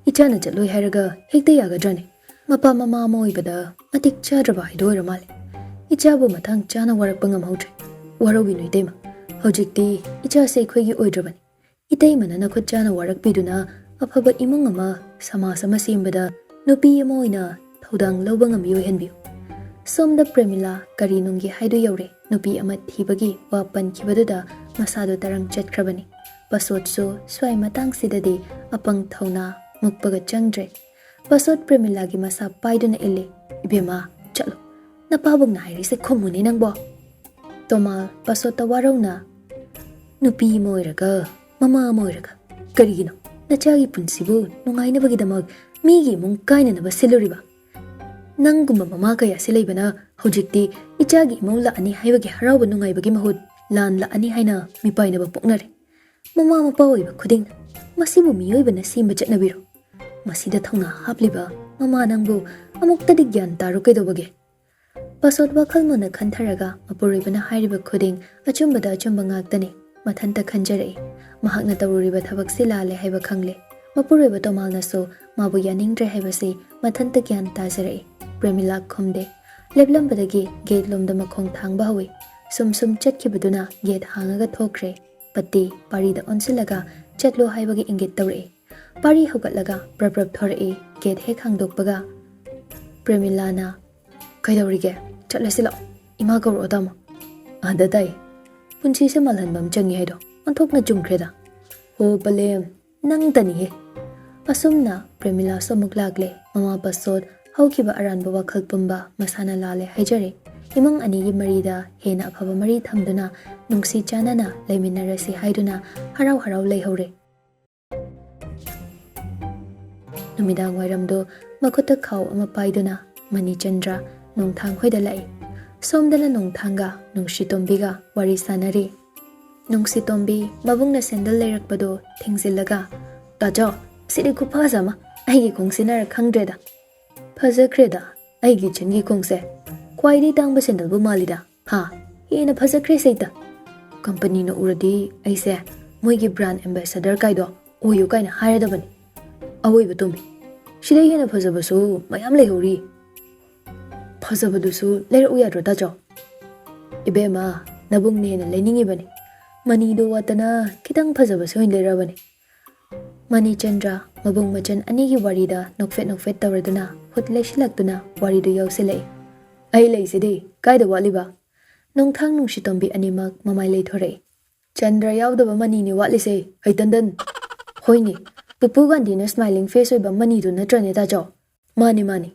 ꯏꯆꯥꯅ ꯆꯠꯂꯣꯏ ꯍꯥꯏꯔꯒ ꯍꯦꯛꯇ ꯌꯥꯒꯗ꯭ꯔꯅꯦ? ꯃꯄꯥ ꯃꯃꯥ ꯑꯃ ꯑꯣꯏꯕꯗ ꯃꯇꯤꯛ ꯆꯥꯗ꯭ꯔꯕ ꯍꯥꯏꯗꯣ ꯑꯣꯏꯔ ꯃꯥꯜꯂꯦ꯫ ꯏꯆꯥꯕꯨ ꯃꯊꯪ ꯆꯥꯅ ꯋꯥꯔꯛꯄ ꯉꯝꯍꯧꯗ꯭ꯔꯦ꯫ ꯋꯥꯔꯧꯕꯤꯅꯨ ꯏꯇꯩꯃ, ꯍꯧꯖꯤꯛꯇꯤ ꯏꯆꯥꯁꯦ ꯑꯩꯈꯣꯏꯒꯤ ꯑꯣꯏꯗ꯭ꯔꯕꯅꯤ꯫ ꯏꯇꯩꯃꯅ ꯅꯈꯨꯠ ꯆꯥꯅ ꯋꯥꯔꯛꯄꯤꯗꯨꯅ ꯑꯐꯕ ꯏꯃꯨꯡ ꯑꯃ, ꯁꯃꯥꯖ ꯑꯃ ꯁꯦꯝꯕꯗ ꯅꯨꯄꯤ ꯑꯃ ꯑꯣꯏꯅ ꯊꯧꯗꯥꯡ ꯂꯧꯕ ꯉꯝꯕꯤ ꯑꯣꯏꯍꯟꯕꯤꯌꯨ꯫" ꯁꯣꯝꯗ ꯄ꯭ꯔꯦꯃꯤꯂꯥ ꯀꯔꯤ ꯅꯨꯡꯒꯤ ꯍꯥꯏꯗꯨ ꯌꯧꯔꯦ꯫ ꯅꯨꯄꯤ ꯑꯃ ꯊꯤꯕꯒꯤ ꯋꯥ ꯄꯟꯈꯤꯕꯗꯨꯗ ꯃꯁꯥꯗꯨ ꯇꯔꯪ ꯆꯠꯈ꯭ꯔꯕꯅꯤ꯫ ꯄꯁꯣꯠꯁꯨ ꯁ꯭ꯋꯥꯏ ꯃꯇꯥꯡꯁꯤꯗꯗꯤ ꯑꯄꯪ ꯊꯧꯅꯥ ꯃꯨꯛꯄꯒ ꯆꯪꯗ꯭ꯔꯦ꯫ ꯄꯁꯣꯠ ꯄ꯭ꯔꯦꯃꯤꯂꯥꯒꯤ ꯃꯁꯥ ꯄꯥꯏꯗꯨꯅ ꯏꯜꯂꯤ꯫ "ꯏꯕꯦꯝꯃ, ꯆꯠꯂꯣ꯫ ꯅꯄꯥꯕꯨꯡꯅ ꯍꯥꯏꯔꯤꯁꯦ ꯈꯨꯝꯃꯨꯅꯦ ꯅꯪꯕꯣ꯫" ꯇꯣꯃꯥꯜ ꯄꯁꯣꯠꯇ ꯋꯥꯔꯧꯅ, "ꯅꯨꯄꯤ ꯑꯃ ꯑꯣꯏꯔꯒ, ꯃꯃꯥ ꯑꯃ ꯑꯣꯏꯔꯒ, ꯀꯔꯤꯒꯤꯅꯣ ꯅꯆꯥꯒꯤ ꯄꯨꯟꯁꯤꯕꯨ ꯅꯨꯡꯉꯥꯏꯅꯕꯒꯤꯗꯃꯛ ꯃꯤꯒꯤ ꯏꯃꯨꯡ ꯀꯥꯏꯅꯅꯕ ꯁꯤꯜꯂꯨꯔꯤꯕ? ꯅꯪꯒꯨꯝꯕ ꯃꯃꯥ ꯀꯌꯥꯁꯤ ꯂꯩꯕꯅ ꯍꯧꯖꯤꯛꯇꯤ ꯏꯆꯥꯒꯤ ꯏꯃꯧ ꯂꯥꯛꯑꯅꯤ ꯍꯥꯏꯕꯒꯤ ꯍꯔꯥꯎꯕ ꯅꯨꯡꯉꯥꯏꯕꯒꯤ ꯃꯍꯨꯠ ꯂꯥꯟ ꯂꯥꯛꯑꯅꯤ ꯍꯥꯏꯅ ꯃꯤꯄꯥꯏꯅꯕ ꯄꯣꯛꯅꯔꯦ꯫ ꯃꯃꯥ ꯃꯄꯥ ꯑꯣꯏꯕ ꯈꯨꯗꯤꯡ, ꯃꯁꯤꯕꯨ ꯃꯤꯑꯣꯏꯕꯅ ꯁꯦꯝꯕ ꯆꯠꯅꯕꯤꯔꯣ? ꯃꯁꯤꯗ ꯊꯧꯅꯥ ꯍꯥꯞꯂꯤꯕ ꯃꯃꯥ ꯅꯪꯕꯨ ꯑꯃꯨꯛꯇꯗꯤ ꯒ꯭ꯌꯥꯟ ꯇꯥꯔꯣ ꯀꯩꯗꯧꯕꯒꯦ?" ꯄꯁꯣꯠ ꯋꯥꯈꯜ ꯃꯨꯟꯅ ꯈꯟꯊꯔꯒ ꯃꯄꯨꯔꯣꯏꯕꯅ ꯍꯥꯏꯔꯤꯕ ꯈꯨꯗꯤꯡ ꯑꯆꯨꯝꯕꯗ ꯑꯆꯨꯝꯕ ꯉꯥꯛꯇꯅꯤ꯫ ꯃꯊꯟꯇ ꯈꯟꯖꯔꯛꯏ꯫ ꯃꯍꯥꯛꯅ ꯇꯧꯔꯨꯔꯤꯕ ꯊꯕꯛꯁꯤ ꯂꯥꯜꯂꯦ ꯍꯥꯏꯕ ꯈꯪꯂꯦ꯫ ꯃꯄꯨꯔꯣꯏꯕ ꯇꯣꯃꯥꯜꯅꯁꯨ ꯃꯥꯕꯨ ꯌꯥꯅꯤꯡꯗ꯭ꯔꯦ ꯍꯥꯏꯕꯁꯤ ꯃꯊꯟꯇ ꯒ꯭ꯌꯥꯟ ꯇꯥꯖꯔꯛꯏ꯫ ꯄ꯭ꯔꯦꯃꯤꯂꯥ ꯈꯨꯝꯗꯦ꯫ ꯂꯦꯞꯂꯝꯕꯗꯒꯤ ꯒꯦꯠ ꯂꯣꯝꯗ ꯃꯈꯣꯡ ꯊꯥꯡꯕ ꯍꯧꯏ꯫ ꯁꯨꯝ ꯁꯨꯝ ꯆꯠꯈꯤꯕꯗꯨꯅ ꯒꯦꯠ ꯍꯥꯡꯉꯒ ꯊꯣꯛꯈ꯭ꯔꯦ꯫ ꯄꯠꯇꯤ ꯄꯥꯔꯤꯗ ꯑꯣꯟꯁꯤꯜꯂꯒ ꯆꯠꯂꯣ ꯍꯥꯏꯕꯒꯤ ꯏꯪꯒꯤꯠ ꯇꯧꯔꯛꯏ꯫ ꯄꯥꯔꯤ ꯍꯧꯒꯠꯂꯒ ꯄ꯭ꯔꯞ ꯄ꯭ꯔꯞ ꯊꯣꯔꯛꯏ꯫ ꯒꯦꯠ ꯍꯦꯛ ꯍꯥꯡꯗꯣꯛꯄꯒ ꯄ꯭ꯔꯦꯃꯤꯂꯥꯅ, "ꯀꯩꯗꯧꯔꯤꯒꯦ? ꯆꯠꯂꯁꯤ ꯂꯥꯛꯑꯣ꯫ ꯏꯃꯥ ꯀꯧꯔꯛꯑꯣ ꯇꯥꯃꯣ꯫" "ꯑꯥꯗ ꯇꯥꯏ꯫ ꯄꯨꯟꯁꯤꯁꯦ ꯃꯥꯜꯍꯟꯕ ꯑꯃ ꯆꯪꯉꯤ ꯍꯥꯏꯗꯣ ꯑꯣꯟꯊꯣꯛꯅ ꯆꯨꯝꯈ꯭ꯔꯦꯗ꯫" "ꯍꯣ ꯄꯂꯦꯝ, ꯅꯪꯇꯅꯤꯍꯦ꯫" ꯑꯁꯨꯝꯅ ꯄ꯭ꯔꯦꯃꯤꯂꯥꯁꯨ ꯑꯃꯨꯛ ꯂꯥꯛꯂꯦ꯫ ꯃꯃꯥ ꯄꯁꯣꯠ ꯍꯧꯈꯤꯕ ꯑꯔꯥꯟꯕ ꯋꯥꯈꯜ ꯄꯨꯝꯕ ꯃꯁꯥꯅ ꯂꯥꯜꯂꯦ ꯍꯥꯏꯖꯔꯦ꯫ ꯏꯃꯨꯡ ꯑꯅꯤꯒꯤ ꯃꯔꯤꯗ ꯍꯦꯟꯅ ꯑꯐꯕ ꯃꯔꯤ ꯊꯝꯗꯨꯅ ꯅꯨꯡꯁꯤ ꯆꯥꯟꯅꯅ ꯂꯩꯃꯤꯟꯅꯔꯁꯤ ꯍꯥꯏꯗꯨꯅ ꯍꯔꯥꯎ ꯍꯔꯥꯎ ꯂꯩꯍꯧꯔꯦ꯫ ꯅꯨꯃꯤꯗꯥꯡ ꯋꯥꯏꯔꯝꯗꯣ ꯃꯈꯨꯠꯇ ꯈꯥꯎ ꯑꯃ ꯄꯥꯏꯗꯨꯅ ꯃꯅꯤꯆꯟꯗ꯭ꯔ ꯅꯣꯡꯊꯥꯡ ꯍꯣꯏꯗ ꯂꯥꯛꯏ꯫ ꯁꯣꯝꯗꯅ ꯅꯣꯡꯊꯥꯡꯒ ꯅꯨꯡꯁꯤꯇꯣꯝꯕꯤꯒ ꯋꯥꯔꯤ ꯁꯥꯟꯅꯔꯤ꯫ ꯅꯨꯡꯁꯤꯇꯣꯝꯕꯤ ꯃꯕꯨꯡꯅ ꯁꯦꯟꯗꯜ ꯂꯩꯔꯛꯄꯗꯣ ꯊꯤꯡꯖꯤꯜꯂꯒ, "ꯇꯥꯆꯧ, ꯁꯤꯗꯤ ꯈꯨꯐꯖ ꯑꯃ, ꯑꯩꯒꯤ ꯈꯣꯡ ꯁꯤꯟꯅꯔ ꯈꯪꯗ꯭ꯔꯦꯗ꯫" "ꯐꯖꯈ꯭ꯔꯦꯗ, ꯑꯩꯒꯤ ꯏꯆꯟꯒꯤ ꯈꯣꯡꯁꯦ꯫ ꯈ꯭ꯋꯥꯏꯗꯒꯤ ꯇꯥꯡꯕ ꯁꯦꯟꯗꯜꯕꯨ ꯃꯥꯜꯂꯤꯗ꯫ ꯍꯥ, ꯍꯦꯟꯅ ꯐꯖꯈ꯭ꯔꯦ ꯁꯩꯇ꯫ ꯀꯝꯄꯅꯤꯅ ꯎꯔꯗꯤ ꯑꯩꯁꯦ ꯃꯣꯏꯒꯤ ꯕ꯭ꯔꯥꯟ ꯑꯦꯝꯕꯦꯁꯦꯗꯔ ꯀꯥꯏꯗꯣ ꯑꯣꯏꯌꯨ ꯀꯥꯏꯅ ꯍꯥꯏꯔꯗꯕꯅꯤ꯫ ꯑꯋꯣꯏꯕ ꯇꯣꯝꯕꯤ, ꯁꯤꯗꯩ ꯍꯦꯟꯅ ꯐꯖꯕꯁꯨ ꯃꯌꯥꯝ ꯂꯩꯍꯧꯔꯤ꯫ ꯐꯖꯕꯗꯨꯁꯨ ꯂꯩꯔꯛꯎ ꯌꯥꯗ꯭ꯔꯣ ꯇꯥꯆꯧ?" "ꯏꯕꯦꯝꯃ, ꯅꯕꯨꯡꯅ ꯍꯦꯟꯅ ꯂꯩꯅꯤꯡꯉꯤꯕꯅꯤ꯫ ꯃꯅꯤꯗꯣ ꯋꯥꯠꯇꯅ ꯈꯤꯇꯪ ꯐꯖꯕꯁꯨ ꯑꯣꯏꯅ ꯂꯩꯔꯕꯅꯤ꯫" ꯃꯅꯤꯆꯟꯗ꯭ꯔ ꯃꯕꯨꯡ ꯃꯆꯟ ꯑꯅꯤꯒꯤ ꯋꯥꯔꯤꯗ ꯅꯣꯛꯐꯦꯠ ꯅꯣꯛꯐꯦꯠ ꯇꯧꯔꯗꯨꯅ ꯈꯨꯠ ꯂꯩꯁꯤꯜꯂꯛꯇꯨꯅ ꯋꯥꯔꯤꯗꯨ ꯌꯥꯎꯁꯤꯜꯂꯛꯏ꯫ "ꯑꯩ ꯂꯩꯁꯤꯗꯤ, ꯀꯥꯏꯗ ꯋꯥꯠꯂꯤꯕ?" ꯅꯣꯡꯊꯥꯡ ꯅꯨꯡꯁꯤꯇꯣꯝꯕꯤ ꯑꯅꯤꯃꯛ ꯃꯃꯥꯏ ꯂꯩꯊꯣꯔꯛꯏ꯫ ꯆꯟꯗ꯭ꯔ ꯌꯥꯎꯗꯕ ꯃꯅꯤꯅꯦ ꯋꯥꯠꯂꯤꯁꯦ, ꯍꯩꯇꯟꯗꯟ꯫ ꯍꯣꯏꯅꯦ, ꯄꯨꯄꯨ ꯒꯥꯟꯙꯤꯅ smiling face ꯑꯣꯏꯕ ꯃꯅꯤꯗꯨ ꯅꯠꯇ꯭ꯔꯅꯦ ꯇꯥꯆꯧ? ꯃꯥꯅꯤ, ꯃꯥꯅꯤ꯫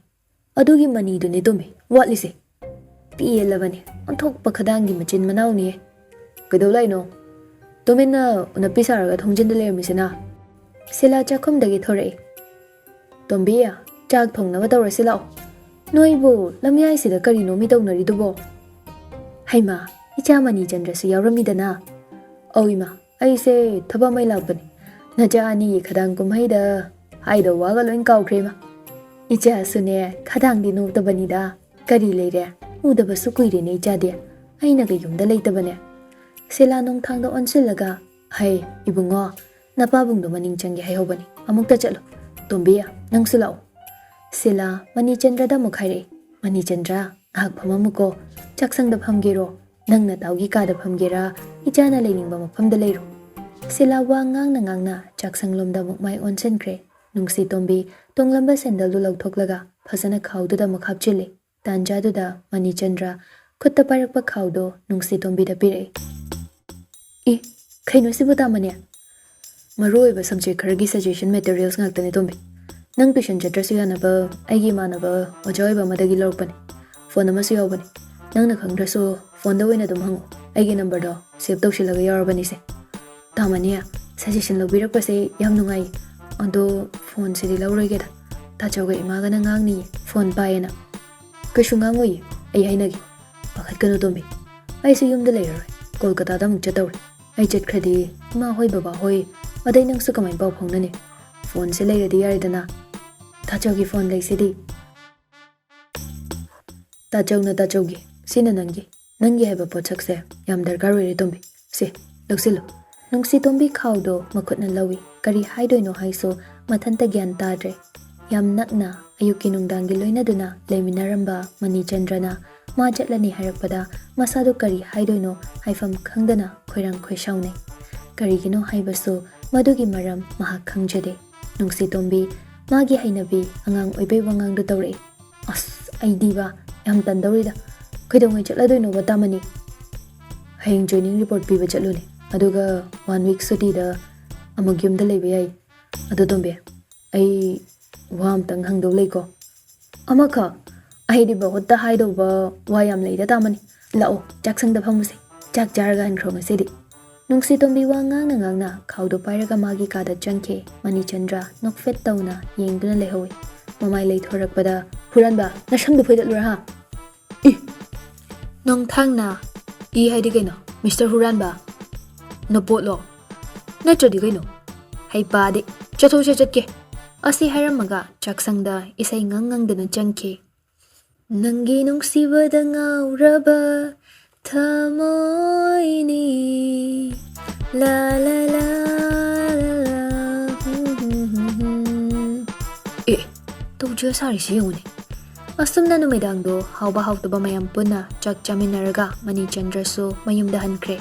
ꯑꯗꯨꯒꯤ ꯃꯅꯤꯗꯨꯅꯦ ꯇꯣꯝꯕꯤ ꯋꯥꯠꯂꯤꯁꯦ꯫ ꯄꯦꯜꯂꯕꯅꯤ, ꯑꯣꯟꯊꯣꯛꯄ ꯈꯗꯥꯡꯒꯤ ꯃꯆꯤꯟ ꯃꯅꯥꯎꯅꯤꯍꯦ꯫ ꯀꯩꯗꯧ ꯂꯥꯛꯏꯅꯣ? ꯇꯨꯃꯤꯟꯅ ꯎꯅꯞꯄꯤ ꯁꯥꯔꯒ ꯊꯣꯡꯖꯤꯟꯗ ꯂꯩꯔꯝꯃꯤꯁꯤꯅ? ꯁꯤꯂꯥ ꯆꯥꯛꯈꯨꯝꯗꯒꯤ ꯊꯣꯔꯛꯏ꯫ ꯇꯣꯝꯕꯤ, ꯆꯥꯛ ꯊꯣꯡꯅꯕ ꯇꯧꯔꯁꯤ ꯂꯥꯛꯑꯣ꯫ ꯅꯣꯏꯕꯨ ꯂꯝꯌꯥꯏꯁꯤꯗ ꯀꯔꯤꯅꯣ ꯃꯤ ꯇꯧꯅꯔꯤꯗꯨꯕꯣ? ꯍꯩꯃꯥ, ꯏꯆꯥ ꯃꯅꯤꯆꯟꯗ꯭ꯔꯁꯨ ꯌꯥꯎꯔꯝꯃꯤꯗꯅ꯫ ꯑꯧ ꯏꯃꯥ, ꯑꯩꯁꯦ ꯊꯕꯛ ꯑꯃ ꯂꯥꯛꯄꯅꯤ꯫ ꯅꯆꯥ ꯑꯅꯤꯒꯤ ꯈꯗꯥꯡ ꯀꯨꯝꯍꯩꯗ ꯍꯥꯏꯗꯧ ꯋꯥꯒ ꯂꯣꯏ ꯀꯥꯎꯈ꯭ꯔꯦ ꯏꯃꯥ꯫ ꯏꯆꯥꯁꯨꯅꯦ ꯈꯗꯥꯡꯗꯤ ꯅꯣꯛꯇꯕꯅꯤꯗ꯫ ꯀꯔꯤ ꯂꯩꯔꯦ? ꯎꯗꯕꯁꯨ ꯀꯨꯏꯔꯦꯅꯦ ꯏꯆꯥꯗꯤ꯫ ꯑꯩꯅꯒ ꯌꯨꯝꯗ ꯂꯩꯇꯕꯅꯦ꯫ ꯁꯤꯂꯥ ꯅꯣꯡꯊꯥꯡꯗ ꯑꯣꯟꯁꯤꯜꯂꯒ, ꯍꯩ, ꯏꯕꯨꯡꯉꯣ, ꯅꯄꯥꯕꯨꯡꯗꯣ ꯃꯅꯤꯡ ꯆꯪꯒꯦ ꯍꯥꯏꯍꯧꯕꯅꯤ꯫ ꯑꯃꯨꯛꯇ ꯆꯠꯂꯨ꯫ ꯇꯣꯝꯕꯤ, ꯅꯪꯁꯨ ꯂꯥꯛꯑꯣ꯫ ꯁꯤꯂꯥ ꯃꯅꯤꯆꯟꯗ꯭ꯔꯗ ꯑꯃꯨꯛ ꯍꯥꯏꯔꯛꯏ, ꯃꯅꯤꯆꯟꯗ꯭ꯔ, ꯉꯥꯏꯍꯥꯛ ꯐꯝꯃꯝꯃꯨꯀꯣ꯫ ꯆꯥꯛꯁꯪꯗ ꯐꯝꯒꯦꯔꯣ? ꯅꯪ ꯅꯇꯥꯎꯒꯤ ꯀꯥꯗ ꯐꯝꯒꯦꯔꯥ? ꯏꯆꯥꯅ ꯂꯩꯅꯤꯡꯕ ꯃꯐꯝꯗ ꯂꯩꯔꯣ꯫ ꯁꯤꯂꯥ ꯋꯥ ꯉꯥꯡꯅ ꯉꯥꯡꯅ ꯆꯥꯛꯁꯪꯂꯣꯝꯗ ꯑꯃꯨꯛ ꯃꯥꯏ ꯑꯣꯟꯁꯤꯟꯈ꯭ꯔꯦ꯫ ꯅꯨꯡꯁꯤ ꯇꯣꯝꯕꯤ ꯇꯣꯡꯂꯝꯕ ꯁꯦꯟꯗꯜꯗꯨ ꯂꯧꯊꯣꯛꯂꯒ ꯐꯖꯅ ꯈꯥꯎꯗꯨꯗ ꯑꯃꯨꯛ ꯍꯥꯞꯆꯤꯜꯂꯤ꯫ ꯇꯥꯟꯖꯥꯗꯨꯗ ꯃꯅꯤꯆꯟꯗ꯭ꯔ ꯈꯨꯠꯇ ꯄꯥꯏꯔꯛꯄ ꯈꯥꯎꯗꯣ ꯅꯨꯡꯁꯤ ꯇꯣꯝꯕꯤꯗ ꯄꯤꯔꯛꯏ꯫ "ꯑꯦ, ꯀꯩꯅꯣ ꯁꯤꯕꯨ ꯇꯥꯃꯅꯦ?" "ꯃꯔꯨ ꯑꯣꯏꯕ subject ꯈꯔꯒꯤ suggestion materials ꯉꯥꯛꯇꯅꯦ ꯇꯣꯝꯕꯤ꯫ ꯅꯪ tuition ꯆꯠꯇ꯭ꯔꯁꯨ ꯌꯥꯅꯕ ꯑꯩꯒꯤ ꯏꯃꯥꯟꯅꯕ ꯑꯣꯖꯥ ꯑꯣꯏꯕ ꯑꯃꯗꯒꯤ ꯂꯧꯔꯛꯄꯅꯦ꯫ Phone ꯑꯃꯁꯨ ꯌꯥꯎꯕꯅꯦ꯫ ꯅꯪꯅ ꯈꯪꯗ꯭ꯔꯁꯨ phoneꯗ ꯑꯣꯏꯅ ꯑꯗꯨꯝ ꯍꯪꯉꯣ꯫ ꯑꯩꯒꯤ numberꯗꯣ save ꯇꯧꯁꯤꯜꯂꯒ ꯌꯥꯎꯔꯕꯅꯤꯁꯦ꯫" "ꯇꯥꯃꯅꯤ, suggestion ꯂꯧꯕꯤꯔꯛꯄꯁꯦ ꯌꯥꯝ ꯅꯨꯡꯉꯥꯏꯌꯦ꯫ ꯑꯗꯣ phoneꯁꯤꯗꯤ ꯂꯧꯔꯣꯏꯒꯦꯗ꯫ ꯇꯥꯆꯧꯒ ꯏꯃꯥꯒꯅ ꯉꯥꯡꯅꯤꯌꯦ phone ꯄꯥꯏꯌꯦꯅ꯫" "ꯀꯩꯁꯨ ꯉꯥꯡꯉꯣꯏꯌꯦ, ꯑꯩ ꯍꯥꯏꯅꯒꯦ꯫ ꯄꯥꯈꯠꯀꯅꯨ ꯇꯣꯝꯕꯤ, ꯑꯩꯁꯨ ꯌꯨꯝꯗ ꯂꯩꯔꯔꯣꯏ, ꯀꯣꯜꯀꯇꯥꯗ ꯑꯃꯨꯛ ꯆꯠꯇꯧꯔꯦ꯫ ꯑꯩ ꯆꯠꯈ꯭ꯔꯗꯤ ꯏꯃꯥ ꯍꯣꯏ ꯕꯕꯥ ꯍꯣꯏ, ꯑꯗꯩ ꯅꯪꯁꯨ ꯀꯃꯥꯏꯅ ꯄꯥꯎ ꯐꯥꯎꯅꯅꯤ? Phoneꯁꯦ ꯂꯩꯔꯗꯤ ꯌꯥꯔꯦꯗꯅ꯫ ꯇꯥꯆꯧꯒꯤ phone ꯂꯩꯁꯤꯗꯤ꯫" "ꯇꯥꯆꯧꯅ ꯇꯥꯆꯧꯒꯤ, ꯁꯤꯅ ꯅꯪꯒꯤ, ꯅꯪꯒꯤ ꯍꯥꯏꯕ ꯄꯣꯠꯁꯛꯁꯦ ꯌꯥꯝ ꯗꯔꯀꯥꯔ ꯑꯣꯏꯔꯦ ꯇꯣꯝꯕꯤ꯫ ꯁꯦ, ꯂꯧꯁꯤꯜꯂꯨ꯫" ꯅꯨꯡꯁꯤ ꯇꯣꯝꯕꯤ ꯈꯥꯎꯗꯣ ꯃꯈꯨꯠꯅ ꯂꯧꯏ꯫ ꯀꯔꯤ ꯍꯥꯏꯗꯣꯏꯅꯣ ꯍꯥꯏꯁꯨ ꯃꯊꯟꯇ ꯒ꯭ꯌꯥꯟ ꯇꯥꯗ꯭ꯔꯦ꯫ ꯌꯥꯝ ꯅꯛꯅ ꯑꯌꯨꯛꯀꯤ ꯅꯨꯡꯗꯥꯡꯒꯤ ꯂꯣꯏꯅꯗꯨꯅ ꯂꯩꯃꯤꯟꯅꯔꯝꯕ ꯃꯅꯤꯆꯟꯗ꯭ꯔꯅ ꯃꯥ ꯆꯠꯂꯅꯤ ꯍꯥꯏꯔꯛꯄꯗ ꯃꯁꯥꯗꯣ ꯀꯔꯤ ꯍꯥꯏꯗꯣꯏꯅꯣ ꯍꯥꯏꯐꯝ ꯈꯪꯗꯅ ꯈꯣꯏꯔꯥꯡ ꯈꯣꯏꯁꯥꯎꯅꯩ꯫ ꯀꯔꯤꯒꯤꯅꯣ ꯍꯥꯏꯕꯁꯨ ꯃꯗꯨꯒꯤ ꯃꯔꯝ ꯃꯍꯥꯛ ꯈꯪꯖꯗꯦ꯫ ꯅꯨꯡꯁꯤ ꯇꯣꯝꯕꯤ ꯃꯥꯒꯤ ꯍꯩꯅꯕꯤ ꯑꯉꯥꯡ ꯑꯣꯏꯕꯩ ꯋꯥꯉꯥꯡꯗꯣ ꯇꯧꯔꯛꯏ꯫ "ꯑꯁ, ꯑꯩꯗꯤꯕ ꯌꯥꯝ ꯇꯟꯗꯧꯔꯤꯗ꯫ ꯀꯩꯗꯧꯉꯩ ꯆꯠꯂꯗꯣꯏꯅꯣꯕ ꯇꯥꯃꯅꯤ?" "ꯍꯌꯦꯡ joining report ꯄꯤꯕ ꯆꯠꯂꯨꯅꯦ꯫ ꯑꯗꯨꯒ ꯋꯥꯟ ꯋꯤꯛ ꯁꯨꯇꯤꯗ ꯑꯃꯨꯛ ꯌꯨꯝꯗ ꯂꯩꯕ ꯌꯥꯏ꯫ ꯑꯗꯣ ꯇꯣꯝꯕꯤ, ꯑꯩ ꯋꯥ ꯑꯝꯇꯪ ꯍꯪꯗꯧ ꯂꯩꯀꯣ꯫ ꯑꯃꯈꯛ? ꯑꯩꯗꯤ ꯕꯍꯨꯠꯇ ꯍꯥꯏꯗꯧꯕ ꯋꯥ ꯌꯥꯝ ꯂꯩꯗ ꯇꯥꯃꯅꯤ꯫ ꯂꯥꯛꯑꯣ, ꯆꯥꯛꯁꯪꯗ ꯐꯝꯃꯨꯁꯦ꯫ ꯆꯥꯛ ꯆꯥꯔꯒ ꯍꯟꯈ꯭ꯔꯣ ꯉꯁꯤꯗꯤ꯫ ꯅꯨꯡꯁꯤꯇꯣꯝꯕꯤ ꯋꯥ ꯉꯥꯡꯅ ꯉꯥꯡꯅ ꯈꯥꯎꯗꯣ ꯄꯥꯏꯔꯒ ꯃꯥꯒꯤ ꯀꯥꯗ ꯆꯪꯈꯤ꯫ ꯃꯅꯤꯆꯟꯗ꯭ꯔ ꯅꯣꯛꯐꯦꯠ ꯇꯧꯅ ꯌꯦꯡꯗꯨꯅ ꯂꯩꯍꯧꯏ꯫ ꯃꯃꯥꯏ ꯂꯩꯊꯣꯔꯛꯄꯗ, "ꯍꯨꯔꯥꯟꯕ, ꯅꯁꯝꯗꯨ ꯐꯣꯏꯗꯠꯂꯨꯔꯥ ꯍꯥ?" "ꯏ! ꯅꯣꯡꯊꯥꯡꯅ ꯏ ꯍꯥꯏꯗꯤ ꯀꯩꯅꯣ, ꯃꯤꯁꯇꯔ ꯍꯨꯔꯥꯟꯕ? ꯅꯄꯣꯠꯂꯣ? ꯅꯠꯇ꯭ꯔꯗꯤ ꯀꯩꯅꯣ? ꯍꯩꯄꯥꯗꯤ! ꯆꯠꯊꯣꯛꯁꯦ, ꯆꯠꯀꯦ!" ꯑꯁꯤ ꯍꯥꯏꯔꯝꯃꯒ ꯆꯥꯛꯁꯪꯗ ꯏꯁꯩ ꯉꯪ ꯉꯪꯗꯅ ꯆꯪꯈꯤ꯫ "ꯅꯪꯒꯤ ꯅꯨꯡꯁꯤꯕꯗ ꯉꯥꯎꯔꯕ ꯊꯃꯣꯏꯅꯤ꯫ ꯂꯥ ꯂꯥ ꯂꯥ ꯂꯥ ꯂꯥ, ꯍꯨꯝ ꯍꯨꯝ ꯍꯨꯝ ꯍꯨꯝ꯫ ꯑꯦ, ꯇꯧꯖ ꯁꯥꯔꯤꯁꯤ ꯌꯦꯡꯉꯨꯅꯦ!" ꯑꯁꯨꯝꯅ ꯅꯨꯃꯤꯗꯥꯡꯗꯣ ꯍꯥꯎꯕ ꯍꯥꯎꯇꯕ ꯃꯌꯥꯝ ꯄꯨꯟꯅ ꯆꯥꯛ ꯆꯥꯃꯤꯟꯅꯔꯒ ꯃꯅꯤꯆꯟꯗ꯭ꯔꯁꯨ ꯃꯌꯨꯝꯗ ꯍꯟꯈ꯭ꯔꯦ꯫